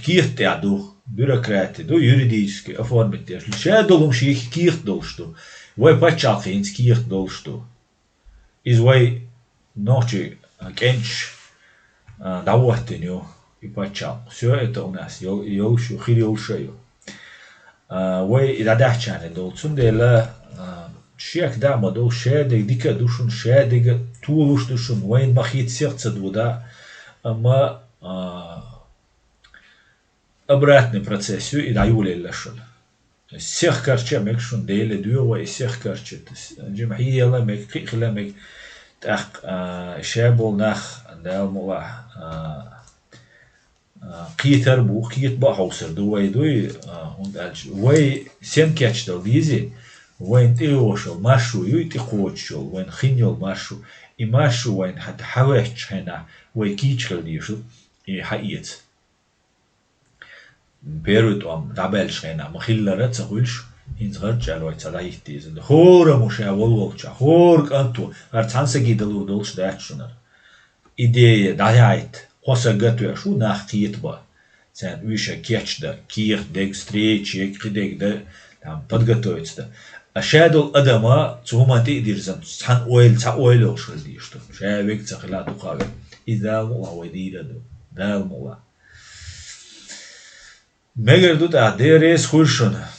кехат тӀехь ду, бюрократи ду, юридически оформить деш. Ша долу хӀума шех кехат долуш ду. Вай пачхьалкх хӀинца кехат долуш ду. Иза вай нохчий кӀенташ, а, дӀахӀоттийна ю, и пачхьалкх. Всё это у нас йол-, йолуш ю, хир йолуш а ю. А, вай и дӀадаьхьчарна долу. Цундела, а, шек даа ма долу, шадерг дика а ду шуна, шадерг а толуш ду шуна, вайна ма хийца сих ца дуда, амма, а, обратный процесс ю и дӀайолаелла шуна. Сехкарча а мега шуна, Дела доьху вай и сехкарча. Жима хьийяла а мега, кхин а хила а мега. ТӀаккха, а, ша болу нах, Дала мукъалахь, а, а, кхетар а бу, кхета бан а хьовсур ду вай дуй, а, хӀунда аьлча вай сен кечдала дезий, вайна тӀейогӀуш йолу маршо юй, тӀекхочуш йолу, вайна хин йолу маршо. И маршо вайна хьан-, хьан ваьчча хьенахь, вай кийча хила дезаш ду. И хьаэца. Первый тӀом дӀабаьлча хенахь ма-хиллара ца хуьлуш, хӀинца гӀарчӀ аьлла вай ца дӀахӀитта иза. ХӀора ма ша волволча, хӀора кӀанто, хӀара цхьана саги далур долуш дац шунара. Идея дӀаяйта, кхо саг а тоьуш ву нах кхетабан. Царна уьш а кечдан, кехат дерг, встреча ерг, кхидерг дан, там, подготовиться дан. А ша долу адама цу хӀуманна тӀе а дирзина, цхьана ойла, цхьа ойла йолуш хила дезаш ду. Ша вега ца хила дукха а вега. Иза Дала мукъалахь вай дийр а ду. Дала мукъалахь. Мегар ду тӀаккха, Дела реза хуьлда шуна.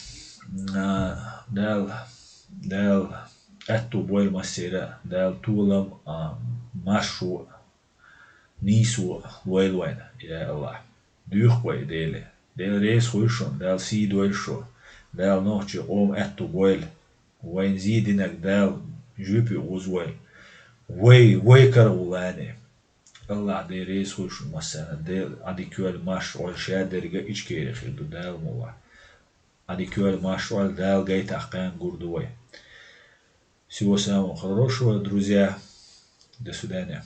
А, Дала, Дала аьтту бойла массеран а, Дала толам а, маршо а, нийсо а лойла вайна, я АллахӀ. Дуьйху вай Деле. Дела реза хуьлда шуна, Дала сий дойла шу. Дала нохчийн къоман аьтту бойла. Вайна зе динарг Дала жоьпе гӀузвойла. Вай, вай кара гӀуллане. АллахӀ Дела реза хуьлда шуна массарна. Дела, Ӏа дика йойла, марша Ӏойла, шадерг а Ичкери хир ду, Дала мукъалахь. Ӏа дика йойла, марша Ӏойла, Дала гайтахь кхаьнна гур ду вай. Всего самого хорошего, друзья. До свидания.